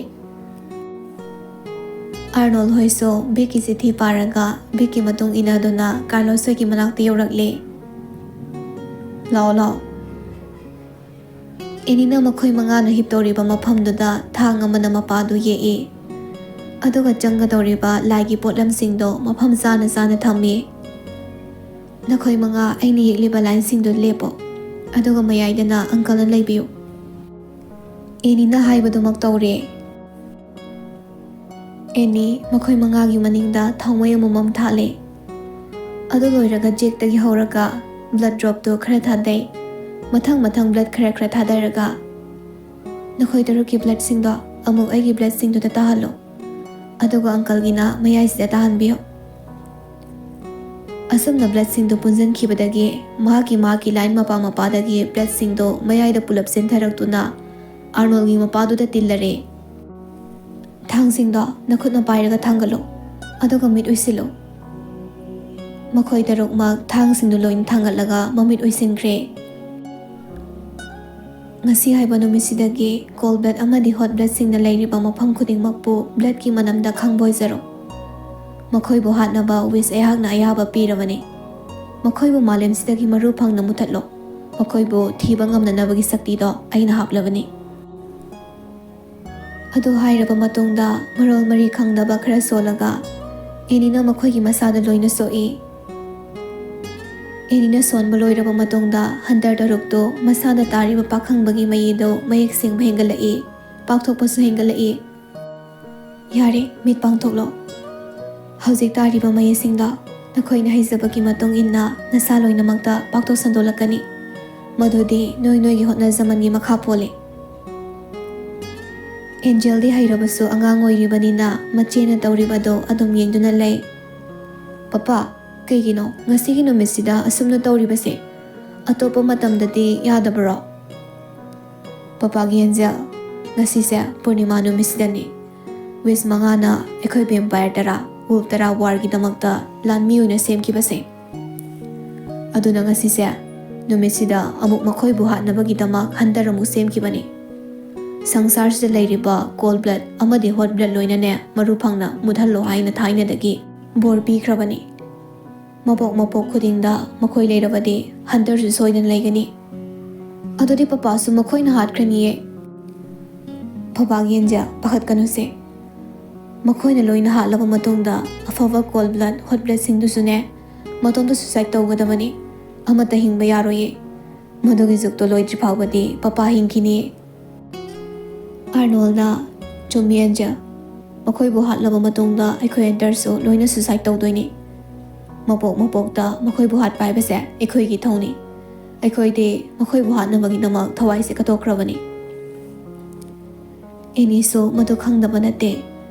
ꯑꯥꯔꯅꯣꯜ ꯍꯣꯏꯁꯨ ꯕꯦꯒꯀꯤ ꯆꯤꯊꯤ ꯄꯥꯔꯒ ꯕꯦꯒꯀꯤ ꯃꯇꯨꯡ ꯏꯟꯅꯗꯨꯅ ꯀꯥꯔꯂꯣꯁ ꯍꯣꯏꯒꯤ ꯃꯅꯥꯛꯇ ꯌꯧꯔꯛꯂꯦ꯫ ꯂꯥꯛꯑꯣ, ꯂꯥꯛꯑꯣ꯫ ꯑꯦꯅꯤꯅ ꯃꯈꯣꯏ ꯃꯉꯥꯅ ꯍꯤꯞꯇꯧꯔꯤꯕ ꯃꯐꯝꯗꯨꯗ ꯊꯥꯡ ꯑꯃꯅ ꯃꯄꯥꯗꯨ ꯌꯦꯛꯏ꯫ ꯑꯗꯨꯒ ꯆꯪꯒꯗꯧꯔꯤꯕ ꯂꯥꯏꯒꯤ ꯄꯣꯠꯂꯝꯁꯤꯡꯗꯣ ꯃꯐꯝ ꯆꯥꯅ ꯆꯥꯅ ꯊꯝꯃꯤ꯫ ꯅꯈꯣꯏ ꯃꯉꯥ ꯑꯩꯅ ꯌꯦꯛꯂꯤꯕ ꯂꯥꯏꯟꯁꯤꯡꯗꯨ ꯂꯦꯞꯄꯣ, ꯑꯗꯨꯒ ꯃꯌꯥꯏꯗꯅ ꯑꯪꯀꯜꯅ ꯂꯩꯕꯤꯌꯨ꯫ ꯑꯦꯅꯤꯅ ꯍꯥꯏꯕꯗꯨꯃꯛ ꯇꯧꯔꯦ꯫ ꯑꯦꯅꯤ ꯃꯈꯣꯏ ꯃꯉꯥꯒꯤ ꯃꯅꯤꯡꯗ ꯊꯥꯎꯃꯩ ꯑꯃꯃꯝ ꯊꯥꯜꯂꯦ꯫ ꯑꯗꯨ ꯂꯣꯏꯔꯒ ꯖꯦꯛꯇꯒꯤ ꯍꯧꯔꯒ blood dropꯇꯨ ꯈꯔ ꯊꯥꯗꯩ꯫ ꯃꯊꯪ ꯃꯊꯪ blood ꯈꯔ ꯈꯔ ꯊꯥꯗꯔꯒ, "ꯅꯈꯣꯏ ꯇꯔꯨꯛꯀꯤ bloodꯁꯤꯡꯗꯣ ꯑꯃꯨꯛ ꯑꯩꯒꯤ bloodꯁꯤꯡꯗꯨꯗ ꯇꯥꯍꯜꯂꯣ, ꯑꯗꯨꯒ ꯑꯪꯀꯜꯒꯤꯅ ꯃꯌꯥꯏꯁꯤꯗ ꯇꯥꯍꯟꯕꯤꯌꯨ"꯫ ꯑꯁꯨꯝꯅ bloodꯁꯤꯡꯗꯨ ꯄꯨꯟꯁꯤꯟꯈꯤꯕꯗꯒꯤ ꯃꯍꯥꯛꯀꯤ, ꯃꯍꯥꯛꯀꯤ line ꯃꯄꯥ ꯃꯄꯥꯗꯒꯤ bloodꯁꯤꯡꯗꯨ ꯃꯌꯥꯏꯗ ꯄꯨꯂꯞ ꯆꯦꯟꯊꯔꯛꯇꯨꯅ ꯑꯥꯔꯅꯣꯜꯒꯤ ꯃꯄꯥꯗꯨꯗ ꯇꯤꯜꯂꯔꯦ꯫ "ꯊꯥꯡꯁꯤꯡꯗꯣ ꯅꯈꯨꯠꯅ ꯄꯥꯏꯔꯒ ꯊꯥꯡꯒꯠꯂꯨ, ꯑꯗꯨꯒ ꯃꯤꯠ ꯎꯏꯁꯤꯜꯂꯨ"꯫ ꯃꯈꯣꯏ ꯇꯔꯨꯛꯃꯛ ꯊꯥꯡꯁꯤꯡꯗꯨ ꯂꯣꯏꯅ ꯊꯥꯡꯒꯠꯂꯒ ꯃꯃꯤꯠ ꯎꯏꯁꯤꯟꯈ꯭ꯔꯦ꯫ ꯉꯁꯤ ꯍꯥꯏꯕ ꯅꯨꯃꯤꯠꯁꯤꯗꯒꯤ cold blood ꯑꯃꯗꯤ hot bloodꯁꯤꯡꯅ ꯂꯩꯔꯤꯕ ꯃꯐꯝ ꯈꯨꯗꯤꯡꯃꯛꯄꯨ bloodꯀꯤ ꯃꯅꯝꯗ ꯈꯪꯕ ꯑꯣꯏꯖꯔꯣ꯫ ꯃꯈꯣꯏꯕꯨ ꯍꯥꯠꯅꯕ ꯋꯤꯁ ꯑꯩꯍꯥꯛꯅ ꯑꯌꯥꯕ ꯄꯤꯔꯕꯅꯤ꯫ ꯃꯈꯣꯏꯕꯨ ꯃꯥꯂꯦꯝꯁꯤꯗꯒꯤ ꯃꯔꯨ ꯐꯪꯅ ꯃꯨꯊꯠꯂꯣ꯫ ꯃꯈꯣꯏꯕꯨ ꯊꯤꯕ ꯉꯝꯅꯅꯕꯒꯤ ꯁꯛꯇꯤꯗꯣ ꯑꯩꯅ ꯍꯥꯞꯂꯕꯅꯤ꯫ ꯑꯗꯨ ꯍꯥꯏꯔꯕ ꯃꯇꯨꯡꯗ ꯃꯔꯣꯜ ꯃꯔꯤ ꯈꯪꯗꯕ ꯈꯔ ꯁꯣꯜꯂꯒ ꯑꯦꯅꯤꯅ ꯃꯈꯣꯏꯒꯤ ꯃꯁꯥꯗ ꯂꯣꯏꯅ ꯁꯣꯛꯏ꯫ ꯑꯦꯅꯤꯅ ꯁꯣꯟꯕ ꯂꯣꯏꯔꯕ ꯃꯇꯨꯡꯗ ꯍꯟꯇꯔ ꯇꯔꯨꯛꯇꯨ ꯃꯁꯥꯗ ꯇꯥꯔꯤꯕ ꯄꯥꯈꯪꯕꯒꯤ ꯃꯌꯤꯗꯨ ꯃꯌꯦꯛ ꯁꯦꯡꯕ ꯍꯦꯟꯒꯠꯂꯛꯏ, ꯄꯥꯛꯊꯣꯛꯄꯁꯨ ꯍꯦꯟꯒꯠꯂꯛꯏ꯫ ꯌꯥꯔꯦ, ꯃꯤꯠ ꯄꯥꯡꯊꯣꯛꯂꯣ꯫ ꯍꯧꯖꯤꯛ ꯇꯥꯔꯤꯕ ꯃꯌꯦꯛꯁꯤꯡꯗꯣ ꯅꯈꯣꯏꯅ ꯍꯩꯖꯕꯒꯤ ꯃꯇꯨꯡ ꯏꯟꯅ ꯅꯁꯥ ꯂꯣꯏꯅꯃꯛꯇ ꯄꯥꯛꯊꯣꯛ ꯁꯟꯗꯣꯛꯂꯛꯀꯅꯤ꯫ ꯃꯗꯨꯗꯤ ꯅꯣꯏ ꯅꯣꯏꯒꯤ ꯍꯣꯠꯅꯖꯃꯟꯒꯤ ꯃꯈꯥ ꯄꯣꯜꯂꯤ꯫ ꯑꯦꯟꯖꯦꯜꯗꯤ ꯍꯩꯔꯕꯁꯨ ꯑꯉꯥꯡ ꯑꯣꯏꯔꯤꯕꯅꯤꯅ ꯃꯆꯦꯅ ꯇꯧꯔꯤꯕꯗꯣ ꯑꯗꯨꯝ ꯌꯦꯡꯗꯨꯅ ꯂꯩ꯫ "ꯄꯄꯥ, ꯀꯩꯒꯤꯅꯣ ꯉꯁꯤꯒꯤ ꯅꯨꯃꯤꯠꯁꯤꯗ ꯑꯁꯨꯝꯅ ꯇꯧꯔꯤꯕꯁꯦ? ꯑꯇꯣꯞꯄ ꯃꯇꯝꯗꯗꯤ ꯌꯥꯗꯕ꯭ꯔꯣ?" "ꯄꯄꯥꯒꯤ ꯑꯦꯟꯖꯦꯜ, ꯉꯁꯤꯁꯦ ꯄꯨꯔꯅꯤꯃꯥ ꯅꯨꯃꯤꯠꯁꯤꯗꯅꯤ꯫ ꯋꯤꯁ ꯃꯉꯥꯅ ꯑꯩꯈꯣꯏ ꯚꯦꯝꯄꯥꯌꯔ ꯇꯔꯥ, ꯋꯨꯜꯐ ꯇꯔꯥ ꯋꯥꯔꯒꯤꯗꯃꯛꯇ ꯂꯥꯟꯃꯤ ꯑꯣꯏꯅ ꯁꯦꯝꯈꯤꯕꯁꯦ꯫ ꯑꯗꯨꯅ ꯉꯁꯤꯁꯦ ꯅꯨꯃꯤꯠꯁꯤꯗ ꯑꯃꯨꯛ ꯃꯈꯣꯏꯕꯨ ꯍꯥꯠꯅꯕꯒꯤꯗꯃꯛ ꯍꯟꯇꯔ ꯑꯃꯨꯛ ꯁꯦꯝꯈꯤꯕꯅꯤ꯫ ꯁꯪꯁꯥꯔꯁꯤꯗ ꯂꯩꯔꯤꯕ ꯀꯣꯜ ꯕ꯭ꯂꯗ ꯑꯃꯗꯤ ꯍꯣꯠ ꯕ꯭ꯂꯗ ꯂꯣꯏꯅꯅꯦ ꯃꯔꯨ ꯐꯪꯅ ꯃꯨꯠꯍꯜꯂꯣ ꯍꯥꯏꯅ ꯊꯥꯏꯅꯗꯒꯤ ꯕꯣꯔ ꯄꯤꯈ꯭ꯔꯕꯅꯤ꯫ ꯃꯄꯣꯛ ꯃꯄꯣꯛ ꯈꯨꯗꯤꯡꯗ ꯃꯈꯣꯏ ꯂꯩꯔꯕꯗꯤ ꯍꯟꯇꯔꯁꯨ ꯁꯣꯏꯗꯅ ꯂꯩꯒꯅꯤ꯫ ꯑꯗꯨꯗꯤ ꯄꯄꯥꯁꯨ ꯃꯈꯣꯏꯅ ꯍꯥꯠꯈ꯭ꯔꯅꯤꯌꯦ꯫" "ꯄꯄꯥꯒꯤ ꯑꯦꯟꯖꯦꯜ, ꯄꯥꯈꯠꯀꯅꯨꯁꯦ꯫ ꯃꯈꯣꯏꯅ ꯂꯣꯏꯅ ꯍꯥꯠꯂꯕ ꯃꯇꯨꯡꯗ ꯑꯐꯕ ꯀꯣꯜ ꯕ꯭ꯂꯗ, ꯍꯣꯠ ꯕ꯭ꯂꯗꯁꯤꯡꯗꯨꯁꯨꯅꯦ ꯃꯇꯣꯝꯇ ꯁꯨꯁꯥꯏꯗ ꯇꯧꯒꯗꯕꯅꯤ꯫ ꯑꯃꯠꯇ ꯍꯤꯡꯕ ꯌꯥꯔꯣꯏꯌꯦ꯫ ꯃꯗꯨꯒꯤ ꯖꯨꯛꯇꯣ ꯂꯣꯏꯗ꯭ꯔꯤ ꯐꯥꯎꯕꯗꯤ ꯄꯄꯥ ꯍꯤꯡꯈꯤꯅꯤ꯫" ꯑꯥꯔꯅꯣꯜꯅ, "ꯆꯨꯝꯃꯤ ꯑꯦꯟꯖꯦꯜ, ꯃꯈꯣꯏꯕꯨ ꯍꯥꯠꯂꯕ ꯃꯇꯨꯡꯗ ꯑꯩꯈꯣꯏ ꯍꯟꯇꯔꯁꯨ ꯂꯣꯏꯅ ꯁꯨꯁꯥꯏꯗ ꯇꯧꯗꯣꯏꯅꯤ꯫ ꯃꯄꯣꯛ ꯃꯄꯣꯛꯇ ꯃꯈꯣꯏꯕꯨ ꯍꯥꯠꯄ ꯍꯥꯏꯕꯁꯦ ꯑꯩꯈꯣꯏꯒꯤ ꯊꯧꯅꯤ꯫ ꯑꯩꯈꯣꯏꯗꯤ ꯃꯈꯣꯏꯕꯨ ꯍꯥꯠꯅꯕꯒꯤꯗꯃꯛ ꯊꯋꯥꯏꯁꯦ ꯀꯠꯊꯣꯛꯈ꯭ꯔꯕꯅꯤ꯫" ꯑꯦꯅꯤꯁꯨ ꯃꯗꯨ ꯈꯪꯗꯕ ꯅꯠꯇꯦ꯫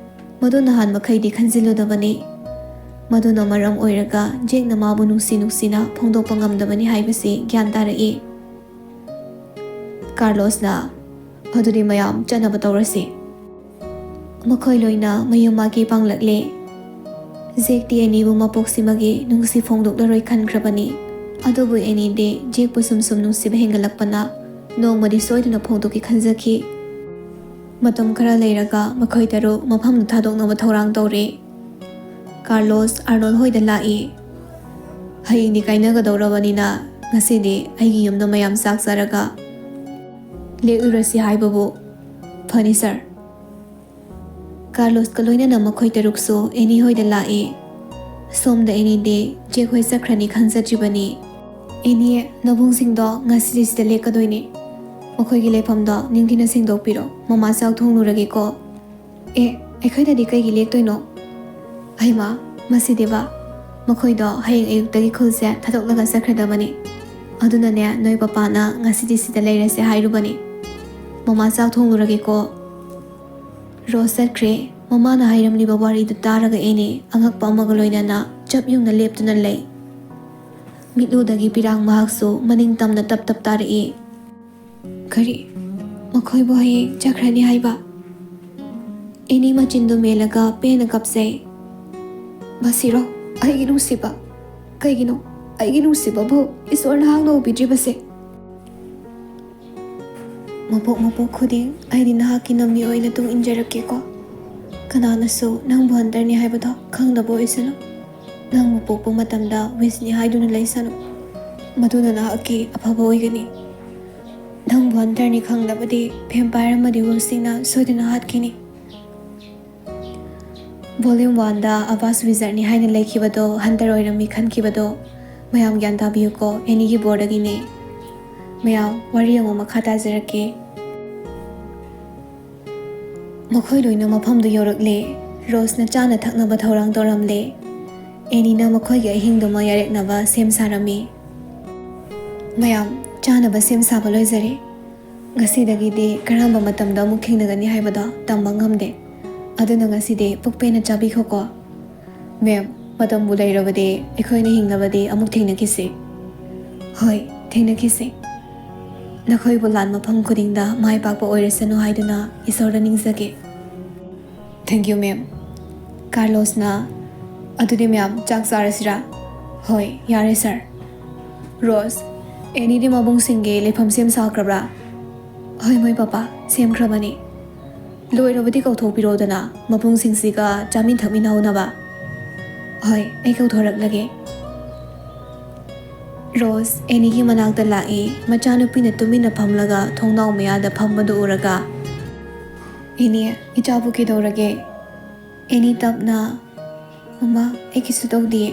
ꯃꯗꯨ ꯅꯍꯥꯟ ꯃꯈꯩꯗꯤ ꯈꯟꯖꯤꯜꯂꯨꯗꯕꯅꯤ꯫ ꯃꯗꯨꯅ ꯃꯔꯝ ꯑꯣꯏꯔꯒ ꯖꯦꯛꯅ ꯃꯥꯕꯨ ꯅꯨꯡꯁꯤ ꯅꯨꯡꯁꯤꯅ ꯐꯣꯡꯗꯣꯛꯄ ꯉꯝꯗꯕꯅꯤ ꯍꯥꯏꯕꯁꯤ ꯒ꯭ꯌꯥꯟ ꯇꯥꯔꯛꯏ꯫ ꯀꯥꯔꯂꯣꯁꯅ, "ꯑꯗꯨꯗꯤ ꯃꯌꯥꯝ ꯆꯠꯅꯕ ꯇꯧꯔꯁꯤ꯫" ꯃꯈꯣꯏ ꯂꯣꯏꯅ ꯃꯌꯨꯝ ꯃꯥꯏꯀꯩ ꯄꯥꯡꯂꯛꯂꯦ꯫ ꯖꯦꯛꯇꯤ ꯑꯦꯅꯤꯕꯨ ꯃꯄꯣꯛꯁꯤꯃꯒꯤ ꯅꯨꯡꯁꯤ ꯐꯣꯡꯗꯣꯛꯂꯔꯣꯏ ꯈꯟꯈ꯭ꯔꯕꯅꯤ꯫ ꯑꯗꯨꯕꯨ ꯑꯦꯅꯤꯗꯤ ꯖꯦꯛꯄꯨ ꯁꯨꯝ ꯁꯨꯝ ꯅꯨꯡꯁꯤꯕ ꯍꯦꯟꯒꯠꯂꯛꯄꯅ ꯅꯣꯡꯃꯗꯤ ꯁꯣꯏꯗꯅ ꯐꯣꯡꯗꯣꯛꯀꯦ ꯈꯟꯖꯈꯤ꯫ ꯃꯇꯝ ꯈꯔ ꯂꯩꯔꯒ ꯃꯈꯣꯏ ꯇꯔꯨꯛ ꯃꯐꯝꯗꯨ ꯊꯥꯗꯣꯛꯅꯕ ꯊꯧꯔꯥꯡ ꯇꯧꯔꯦ꯫ ꯀꯥꯔꯂꯣꯁ ꯑꯥꯔꯅꯣꯜ ꯍꯣꯏꯗ ꯂꯥꯛꯏ꯫ "ꯍꯌꯦꯡꯗꯤ ꯀꯥꯏꯅꯒꯗꯧꯔꯕꯅꯤꯅ ꯉꯁꯤꯗꯤ ꯑꯩꯒꯤ ꯌꯨꯝꯗ ꯃꯌꯥꯝ ꯆꯥꯛ ꯆꯥꯔꯒ ꯂꯦꯛꯂꯨꯔꯁꯤ ꯍꯥꯏꯕꯕꯨ ꯐꯅꯤ ꯁꯥꯔ꯫" ꯀꯥꯔꯂꯣꯁꯀ ꯂꯣꯏꯅꯅ ꯃꯈꯣꯏ ꯇꯔꯨꯛꯁꯨ ꯑꯦꯅꯤ ꯍꯣꯏꯗ ꯂꯥꯛꯏ꯫ ꯁꯣꯝꯗ ꯑꯦꯅꯤꯗꯤ ꯆꯦꯛ ꯍꯣꯏ ꯆꯠꯈ꯭ꯔꯅꯤ ꯈꯟꯖꯗ꯭ꯔꯤꯕꯅꯤ꯫ "ꯑꯦꯅꯤ, ꯅꯕꯨꯡꯁꯤꯡꯗꯣ ꯉꯁꯤꯗꯤ ꯁꯤꯗ ꯂꯦꯛꯀꯗꯣꯏꯅꯤ꯫ ꯃꯈꯣꯏꯒꯤ ꯂꯩꯐꯝꯗꯣ ꯅꯤꯡꯊꯤꯅ ꯁꯦꯡꯗꯣꯛꯄꯤꯔꯣ꯫ ꯃꯃꯥ ꯆꯥꯛ ꯊꯣꯡꯂꯨꯔꯒꯦꯀꯣ꯫" "ꯑꯦ, ꯑꯩꯈꯣꯏꯗꯗꯤ ꯀꯩꯒꯤ ꯂꯦꯛꯇꯣꯏꯅꯣ?" "ꯍꯩꯃꯥ, ꯃꯁꯤꯗꯤꯕ, ꯃꯈꯣꯏꯗꯣ ꯍꯌꯦꯡ ꯑꯌꯨꯛꯇꯒꯤ ꯈꯨꯜꯁꯦ ꯊꯥꯗꯣꯛꯂꯒ ꯆꯠꯈ꯭ꯔꯗꯕꯅꯤ꯫ ꯑꯗꯨꯅꯅꯦ, ꯅꯣꯏ ꯄꯄꯥꯅ ꯉꯁꯤꯗꯤ ꯁꯤꯗ ꯂꯩꯔꯁꯦ ꯍꯥꯏꯔꯨꯕꯅꯤ꯫ ꯃꯃꯥ ꯆꯥꯛ ꯊꯣꯡꯂꯨꯔꯒꯦꯀꯣ꯫" ꯔꯣꯁ ꯆꯠꯈ꯭ꯔꯦ꯫ ꯃꯃꯥꯅ ꯍꯥꯏꯔꯝꯂꯤꯕ ꯋꯥꯔꯤꯗꯨ ꯇꯥꯔꯒ ꯑꯦꯅꯤ ꯑꯉꯛꯄ ꯑꯃꯒ ꯂꯣꯏꯅꯅ ꯆꯞ ꯌꯨꯡꯅ ꯂꯦꯞꯇꯨꯅ ꯂꯩ꯫ ꯃꯤꯠꯂꯨꯗꯒꯤ ꯄꯤꯔꯥꯡ ꯃꯍꯥꯛꯁꯨ ꯃꯅꯤꯡ ꯇꯝꯅ ꯇꯞ ꯇꯞ ꯇꯥꯔꯛꯏ꯫ "ꯀꯔꯤ? ꯃꯈꯣꯏꯕꯨ ꯍꯌꯦꯡ ꯆꯠꯈ꯭ꯔꯅꯤ ꯍꯥꯏꯕ?" ꯑꯦꯅꯤ ꯃꯆꯤꯟꯗꯨ ꯃꯦꯜꯂꯒ ꯄꯦꯟꯅ ꯀꯞꯆꯩ꯫ "ꯃꯁꯤꯔꯣ, ꯑꯩꯒꯤ ꯅꯨꯡꯁꯤꯕ? ꯀꯩꯒꯤꯅꯣ ꯑꯩꯒꯤ ꯅꯨꯡꯁꯤꯕꯕꯨ ꯏꯁꯣꯔꯅ ꯍꯥꯡꯅ ꯎꯕꯤꯗ꯭ꯔꯤꯕꯁꯦ?" "ꯃꯄꯣꯛ ꯃꯄꯣꯛ ꯈꯨꯗꯤꯡ ꯑꯩꯗꯤ ꯅꯍꯥꯛꯀꯤ ꯅꯃꯤ ꯑꯣꯏꯅ ꯇꯨꯡ ꯏꯟꯖꯔꯛꯀꯦꯀꯣ꯫ ꯀꯅꯥꯅꯁꯨ ꯅꯪꯕꯨ ꯍꯟꯇꯔꯅꯤ ꯍꯥꯏꯕꯗꯣ ꯈꯪꯗꯕ ꯑꯣꯏꯁꯅꯨ꯫ ꯅꯪꯕꯨ ꯄꯣꯛꯄ ꯃꯇꯝꯗ ꯋꯤꯁꯅꯤ ꯍꯥꯏꯗꯨꯅ ꯂꯩꯁꯅꯨ꯫ ꯃꯗꯨꯅ ꯅꯍꯥꯛꯀꯤ ꯑꯐꯕ ꯑꯣꯏꯒꯅꯤ꯫ ꯅꯪꯕꯨ ꯍꯟꯇꯔꯅꯤ ꯈꯪꯂꯕꯗꯤ ꯚꯦꯝꯄꯥꯌꯔ ꯑꯃꯗꯤ ꯋꯨꯜꯐꯁꯤꯡꯅ ꯁꯣꯏꯗꯅ ꯍꯥꯠꯈꯤꯅꯤ꯫" ꯚꯣꯂ꯭ꯌꯨꯝ ꯋꯥꯟꯗ ꯑꯕꯥꯁ ꯋꯤꯖꯥꯔꯗꯅꯤ ꯍꯥꯏꯅ ꯂꯩꯈꯤꯕꯗꯣ ꯍꯟꯇꯔ ꯑꯣꯏꯔꯝꯃꯤ ꯈꯟꯈꯤꯕꯗꯣ ꯃꯌꯥꯝ ꯒ꯭ꯌꯥꯟ ꯇꯥꯕꯤꯌꯨꯀꯣ, ꯑꯦꯅꯤꯒꯤ ꯕꯣꯔꯗꯒꯤꯅꯦ꯫ ꯃꯌꯥꯝ, ꯋꯥꯔꯤ ꯑꯃꯨꯛ ꯃꯈꯥ ꯇꯥꯖꯔꯛꯀꯦ꯫ ꯃꯈꯣꯏ ꯂꯣꯏꯅ ꯃꯐꯝꯗꯨ ꯌꯧꯔꯛꯂꯦ꯫ ꯔꯣꯁꯅ ꯆꯥꯅ ꯊꯛꯅꯕ ꯊꯧꯔꯥꯡ ꯇꯧꯔꯝꯂꯦ꯫ ꯑꯦꯅꯤꯅ ꯃꯈꯣꯏꯒꯤ ꯑꯍꯤꯡꯗꯨꯃ ꯌꯥꯔꯦꯛꯅꯕ ꯁꯦꯝ ꯁꯥꯔꯝꯃꯤ꯫ ꯃꯌꯥꯝ, ꯆꯥꯅꯕ ꯁꯦꯝ ꯁꯥꯕ ꯂꯣꯏꯖꯔꯦ꯫ ꯉꯁꯤꯗꯒꯤꯗꯤ ꯀꯔꯝꯕ ꯃꯇꯝꯗ ꯑꯃꯨꯛ ꯊꯦꯡꯅꯒꯅꯤ ꯍꯥꯏꯕꯗꯣ ꯇꯝꯕ ꯉꯝꯗꯦ꯫ ꯑꯗꯨꯅ ꯉꯁꯤꯗꯤ ꯄꯨꯛ ꯄꯦꯟꯅ ꯆꯥꯕꯤꯈꯣꯀꯣ꯫ ꯃꯦꯝ, ꯃꯇꯝꯕꯨ ꯂꯩꯔꯕꯗꯤ ꯑꯩꯈꯣꯏꯅ ꯍꯤꯡꯅꯕꯗꯤ ꯑꯃꯨꯛ ꯊꯦꯡꯅꯈꯤꯁꯤ꯫ ꯍꯣꯏ, ꯊꯦꯡꯅꯈꯤꯁꯤ꯫ ꯅꯈꯣꯏꯕꯨ ꯂꯥꯟ ꯃꯐꯝ ꯈꯨꯗꯤꯡꯗ ꯃꯥꯏ ꯄꯥꯛꯄ ꯑꯣꯏꯔꯁꯅꯨ ꯍꯥꯏꯗꯨꯅ ꯏꯁꯣꯔꯗ ꯅꯤꯡꯖꯒꯦ꯫ Thank you, ꯃꯦꯝ꯫ ꯀꯥꯔꯂꯣꯁꯅ, "ꯑꯗꯨꯗꯤ ꯃꯦꯝ, ꯆꯥꯛ ꯆꯥꯔꯁꯤꯔꯥ?" "ꯍꯣꯏ, ꯌꯥꯔꯦ, ꯁꯥꯔ꯫" ꯔꯣꯁ, "ꯑꯦꯅꯤꯗꯤ ꯃꯕꯨꯡꯁꯤꯡꯒꯤ ꯂꯩꯐꯝ ꯁꯦꯝ ꯁꯥꯈ꯭ꯔꯕ꯭ꯔꯥ?" "ꯍꯣꯏ, ꯃꯣꯏ ꯄꯄꯥ, ꯁꯦꯝꯈ꯭ꯔꯕꯅꯤ꯫" "ꯂꯣꯏꯔꯕꯗꯤ ꯀꯧꯊꯣꯛꯄꯤꯔꯣꯗꯅ, ꯃꯕꯨꯡꯁꯤꯡꯁꯤꯒ ꯆꯥꯃꯤꯟ ꯊꯛꯃꯤꯟꯅꯍꯧꯅꯕ꯫" "ꯍꯣꯏ, ꯑꯩ ꯀꯧꯊꯣꯔꯛꯂꯒꯦ꯫" ꯔꯣꯁ ꯑꯦꯅꯤꯒꯤ ꯃꯅꯥꯛꯇ ꯂꯥꯛꯏ꯫ ꯃꯆꯥꯅꯨꯄꯤꯅ ꯇꯨꯃꯤꯟꯅ ꯐꯝꯂꯒ ꯊꯣꯡꯅꯥꯎ ꯃꯌꯥꯗ ꯐꯝꯕꯗꯨ ꯎꯔꯒ, "ꯑꯦꯅꯤ, ꯏꯆꯥꯕꯨ ꯀꯩꯗꯧꯔꯒꯦ?" ꯑꯦꯅꯤ ꯇꯞꯅ, "ꯃꯃꯥ, ꯑꯩ ꯀꯩꯁꯨ ꯇꯧꯗꯤꯌꯦ꯫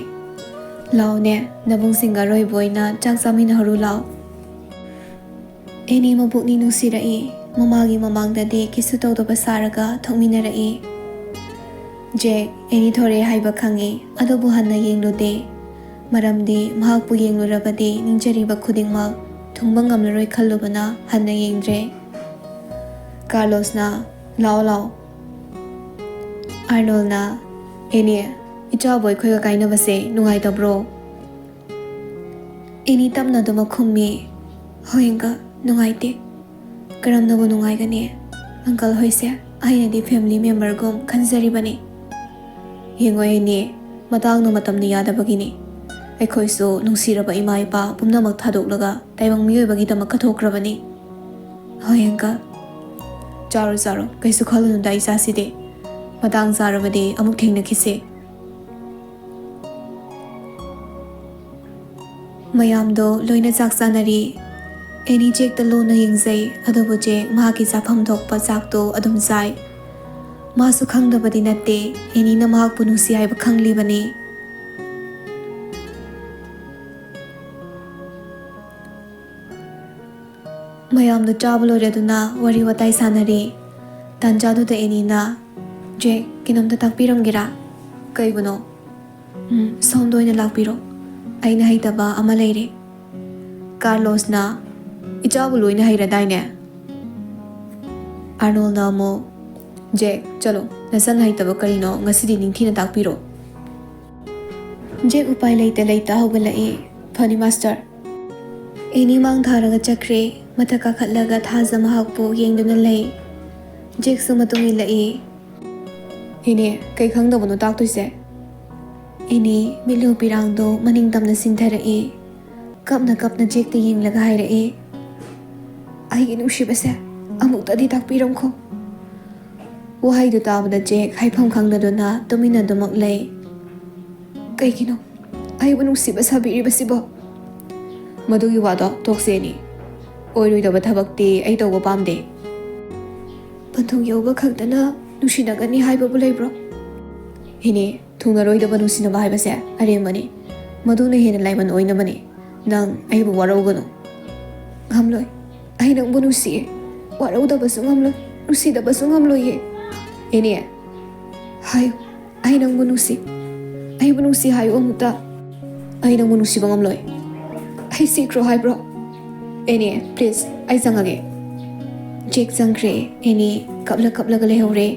ꯂꯥꯎꯅꯦ, ꯅꯕꯨꯡꯁꯤꯡꯒ ꯑꯔꯣꯏꯕ ꯑꯣꯏꯅ ꯆꯥꯛ ꯆꯥꯃꯤꯟꯅꯍꯧꯔꯨ ꯂꯥꯎ꯫" ꯑꯦꯅꯤ ꯃꯕꯨꯛꯅꯤ ꯅꯨꯡꯁꯤꯔꯛꯏ꯫ ꯃꯃꯥꯒꯤ ꯃꯃꯥꯡꯗꯗꯤ ꯀꯩꯁꯨ ꯇꯧꯗꯕ ꯁꯥꯔꯒ ꯊꯣꯛꯃꯤꯟꯅꯔꯛꯏ꯫ ꯖꯦꯛ ꯑꯦꯅꯤ ꯊꯣꯔꯛꯑꯦ ꯍꯥꯏꯕ ꯈꯪꯉꯤ, ꯑꯗꯨꯕꯨ ꯍꯟꯅ ꯌꯦꯡꯂꯨꯗꯦ꯫ ꯃꯔꯝꯗꯤ ꯃꯍꯥꯛꯄꯨ ꯌꯦꯡꯂꯨꯔꯕꯗꯤ ꯅꯤꯡꯖꯔꯤꯕ ꯈꯨꯗꯤꯡꯃꯛ ꯊꯨꯡꯕ ꯉꯝꯂꯔꯣꯏ ꯈꯜꯂꯨꯕꯅ ꯍꯟꯅ ꯌꯦꯡꯗ꯭ꯔꯦ꯫ ꯀꯥꯔꯂꯣꯁꯅ, "ꯂꯥꯛꯑꯣ, ꯂꯥꯛꯑꯣ꯫" ꯑꯥꯔꯅꯣꯜꯅ, "ꯑꯦꯅꯤ, ꯏꯆꯥꯕꯨ ꯑꯩꯈꯣꯏꯒ ꯀꯥꯏꯅꯕꯁꯦ ꯅꯨꯡꯉꯥꯏꯇꯕ꯭ꯔꯣ?" ꯑꯦꯅꯤ ꯇꯞꯅ ꯑꯗꯨꯃꯛ ꯈꯨꯝꯃꯤ, "ꯍꯣꯏ ꯑꯪꯀꯜ, ꯅꯨꯡꯉꯥꯏꯇꯦ꯫ ꯀꯔꯝꯅꯕꯨ ꯅꯨꯡꯉꯥꯏꯒꯅꯤ? ꯑꯪꯀꯜ ꯍꯣꯏꯁꯦ ꯑꯩꯅꯗꯤ ꯐꯦꯃꯤꯂꯤ ꯃꯦꯝꯕꯔꯒꯨꯝ ꯈꯟꯖꯔꯤꯕꯅꯤ꯫" "ꯌꯦꯡꯉꯣ ꯑꯦꯅꯤ, ꯃꯇꯥꯡꯅ ꯃꯇꯝꯅ ꯌꯥꯗꯕꯒꯤꯅꯤ꯫ ꯑꯩꯈꯣꯏꯁꯨ ꯅꯨꯡꯁꯤꯔꯕ ꯏꯃꯥ ꯏꯄꯥ ꯄꯨꯝꯅꯃꯛ ꯊꯥꯗꯣꯛꯂꯒ ꯇꯥꯏꯕꯪ ꯃꯤꯑꯣꯏꯕꯒꯤꯗꯃꯛ ꯀꯠꯊꯣꯛꯈ꯭ꯔꯕꯅꯤ꯫" "ꯍꯣꯏ ꯑꯪꯀꯜ꯫" "ꯆꯥꯔꯣ, ꯆꯥꯔꯣ, ꯀꯩꯁꯨ ꯈꯜꯂꯨꯅꯨꯗ ꯏꯆꯥꯁꯤꯗꯤ꯫ ꯃꯇꯥꯡ ꯆꯥꯔꯕꯗꯤ ꯑꯃꯨꯛ ꯊꯦꯡꯅꯈꯤꯁꯦ꯫" ꯃꯌꯥꯝꯗꯣ ꯂꯣꯏꯅ ꯆꯥꯛ ꯆꯥꯅꯔꯤ꯫ ꯑꯦꯅꯤ ꯖꯦꯛꯇ ꯂꯨꯅ ꯌꯦꯡꯖꯩ, ꯑꯗꯨꯕꯨ ꯖꯦꯛ ꯃꯍꯥꯛꯀꯤ ꯆꯥꯐꯝ ꯊꯣꯛꯄ ꯆꯥꯛꯇꯣ ꯑꯗꯨꯝ ꯆꯥꯏ꯫ ꯃꯥꯁꯨ ꯈꯪꯗꯕꯗꯤ ꯅꯠꯇꯦ, ꯑꯦꯅꯤꯅ ꯃꯍꯥꯛꯄꯨ ꯅꯨꯡꯁꯤ ꯍꯥꯏꯕ ꯈꯪꯂꯤꯕꯅꯤ꯫ ꯃꯌꯥꯝꯗꯣ ꯆꯥꯕ ꯂꯣꯏꯔꯗꯨꯅ ꯋꯥꯔꯤ ꯋꯥꯇꯥꯏ ꯁꯥꯟꯅꯔꯤ꯫ ꯇꯥꯟꯖꯥꯗꯨꯗ ꯑꯦꯅꯤꯅ, "ꯖꯦꯛ, ꯀꯩꯅꯣꯝꯇ ꯇꯥꯛꯄꯤꯔꯝꯒꯦꯔꯥ?" "ꯀꯩꯕꯨꯅꯣ?" "ꯎꯝ, ꯁꯣꯝꯗ ꯑꯣꯏꯅ ꯂꯥꯛꯄꯤꯔꯣ꯫ ꯑꯩꯅ ꯍꯩꯇꯕ ꯑꯃ ꯂꯩꯔꯦ꯫" ꯀꯥꯔꯂꯣꯁꯅ, "ꯏꯆꯥꯕꯨ ꯂꯣꯏꯅ ꯍꯩꯔꯗꯥꯏꯅꯦ?" ꯑꯥꯔꯅꯣꯜꯅ ꯑꯃꯨꯛ, "ꯖꯦꯛ, ꯆꯠꯂꯣ, ꯅꯆꯟ ꯍꯩꯇꯕ ꯀꯔꯤꯅꯣ ꯉꯁꯤꯗꯤ ꯅꯤꯡꯊꯤꯅ ꯇꯥꯛꯄꯤꯔꯣ꯫" ꯖꯦꯛ ꯎꯄꯥꯏ ꯂꯩꯇ ꯂꯩꯇ ꯍꯧꯒꯠꯂꯛꯏ꯫ "ꯐꯅꯤ, ꯃꯥꯁꯇꯔ꯫" ꯑꯦꯅꯤ ꯃꯥꯡ ꯊꯥꯔꯒ ꯆꯠꯈ꯭ꯔꯦ꯫ ꯃꯊꯛ ꯀꯥꯈꯠꯂꯒ ꯊꯥꯖ ꯃꯍꯥꯛꯄꯨ ꯌꯦꯡꯗꯨꯅ ꯂꯩ꯫ ꯖꯦꯛꯁꯨ ꯃꯇꯨꯡ ꯏꯜꯂꯛꯏ꯫ "ꯑꯦꯅꯤ, ꯀꯩ ꯈꯪꯗꯕꯅꯣ ꯇꯥꯛꯇꯣꯏꯁꯦ?" ꯑꯦꯅꯤ ꯃꯤꯠꯂꯨ ꯄꯤꯔꯥꯡꯗꯣ ꯃꯅꯤꯡ ꯇꯝꯅ ꯆꯤꯡꯊꯔꯛꯏ꯫ ꯀꯞꯅ ꯀꯞꯅ ꯖꯦꯛꯇ ꯌꯦꯡꯂꯒ ꯍꯥꯏꯔꯛꯏ, "ꯑꯩꯒꯤ ꯅꯨꯡꯁꯤꯕꯁꯦ, ꯑꯃꯨꯛꯇꯗꯤ ꯇꯥꯛꯄꯤꯔꯝꯈꯣ꯫" ꯋꯥꯍꯩꯗꯨ ꯇꯥꯕꯗ ꯖꯦꯛ ꯍꯥꯏꯐꯝ ꯈꯪꯗꯗꯨꯅ ꯇꯨꯃꯤꯟꯅꯗꯨꯃꯛ ꯂꯩ꯫ ꯀꯩꯒꯤꯅꯣ ꯑꯩꯕꯨ ꯅꯨꯡꯁꯤꯕ ꯁꯥꯕꯤꯔꯤꯕꯁꯤꯕꯣ? ꯃꯗꯨꯒꯤ ꯋꯥꯗꯣ ꯇꯣꯛꯁꯦ ꯑꯦꯅꯤ꯫ ꯑꯣꯏꯔꯣꯏꯗꯕ ꯊꯕꯛꯇꯤ ꯑꯩ ꯇꯧꯕ ꯄꯥꯝꯗꯦ꯫ ꯄꯟꯊꯨꯡ ꯌꯧꯕ ꯈꯛꯇꯅ ꯅꯨꯡꯁꯤꯅꯒꯅꯤ ꯍꯥꯏꯕꯕꯨ ꯂꯩꯕ꯭ꯔꯣ? ꯑꯦꯅꯤ, ꯊꯨꯡꯅꯔꯣꯏꯗꯕ ꯅꯨꯡꯁꯤꯅꯕ ꯍꯥꯏꯕꯁꯦ ꯑꯔꯦꯝꯕꯅꯤ꯫ ꯃꯗꯨꯅ ꯍꯦꯟꯅ ꯂꯥꯏꯃꯟ ꯑꯣꯏꯅꯕꯅꯤ꯫ ꯅꯪ ꯑꯩꯕꯨ ꯋꯥꯔꯧꯒꯅꯨ꯫ ꯉꯝꯂꯣꯏ꯫ ꯑꯩ ꯅꯪꯕꯨ ꯅꯨꯡꯁꯤꯌꯦ꯫ ꯋꯥꯔꯧꯗꯕꯁꯨ ꯉꯝꯂꯣꯏ꯫ ꯅꯨꯡꯁꯤꯗꯕꯁꯨ ꯉꯝꯂꯣꯏꯌꯦ꯫ ꯑꯦꯅꯤ, ꯍꯥꯏꯌꯨ꯫ ꯑꯩ ꯅꯪꯕꯨ ꯅꯨꯡꯁꯤ꯫ ꯑꯩꯕꯨ ꯅꯨꯡꯁꯤ ꯍꯥꯏꯌꯨ ꯑꯃꯨꯛꯇ꯫ ꯑꯩ ꯅꯪꯕꯨ ꯅꯨꯡꯁꯤꯕ ꯉꯝꯂꯣꯏ꯫ ꯑꯩ ꯁꯤꯈ꯭ꯔꯣ ꯍꯥꯏꯕ꯭ꯔꯣ? ꯑꯦꯅꯤ, please, ꯑꯩ ꯆꯪꯉꯒꯦ꯫ ꯖꯦꯛ ꯆꯪꯈ꯭ꯔꯦ꯫ ꯑꯦꯅꯤ ꯀꯞꯂ ꯀꯞꯂꯒ ꯂꯩꯍꯧꯔꯦ꯫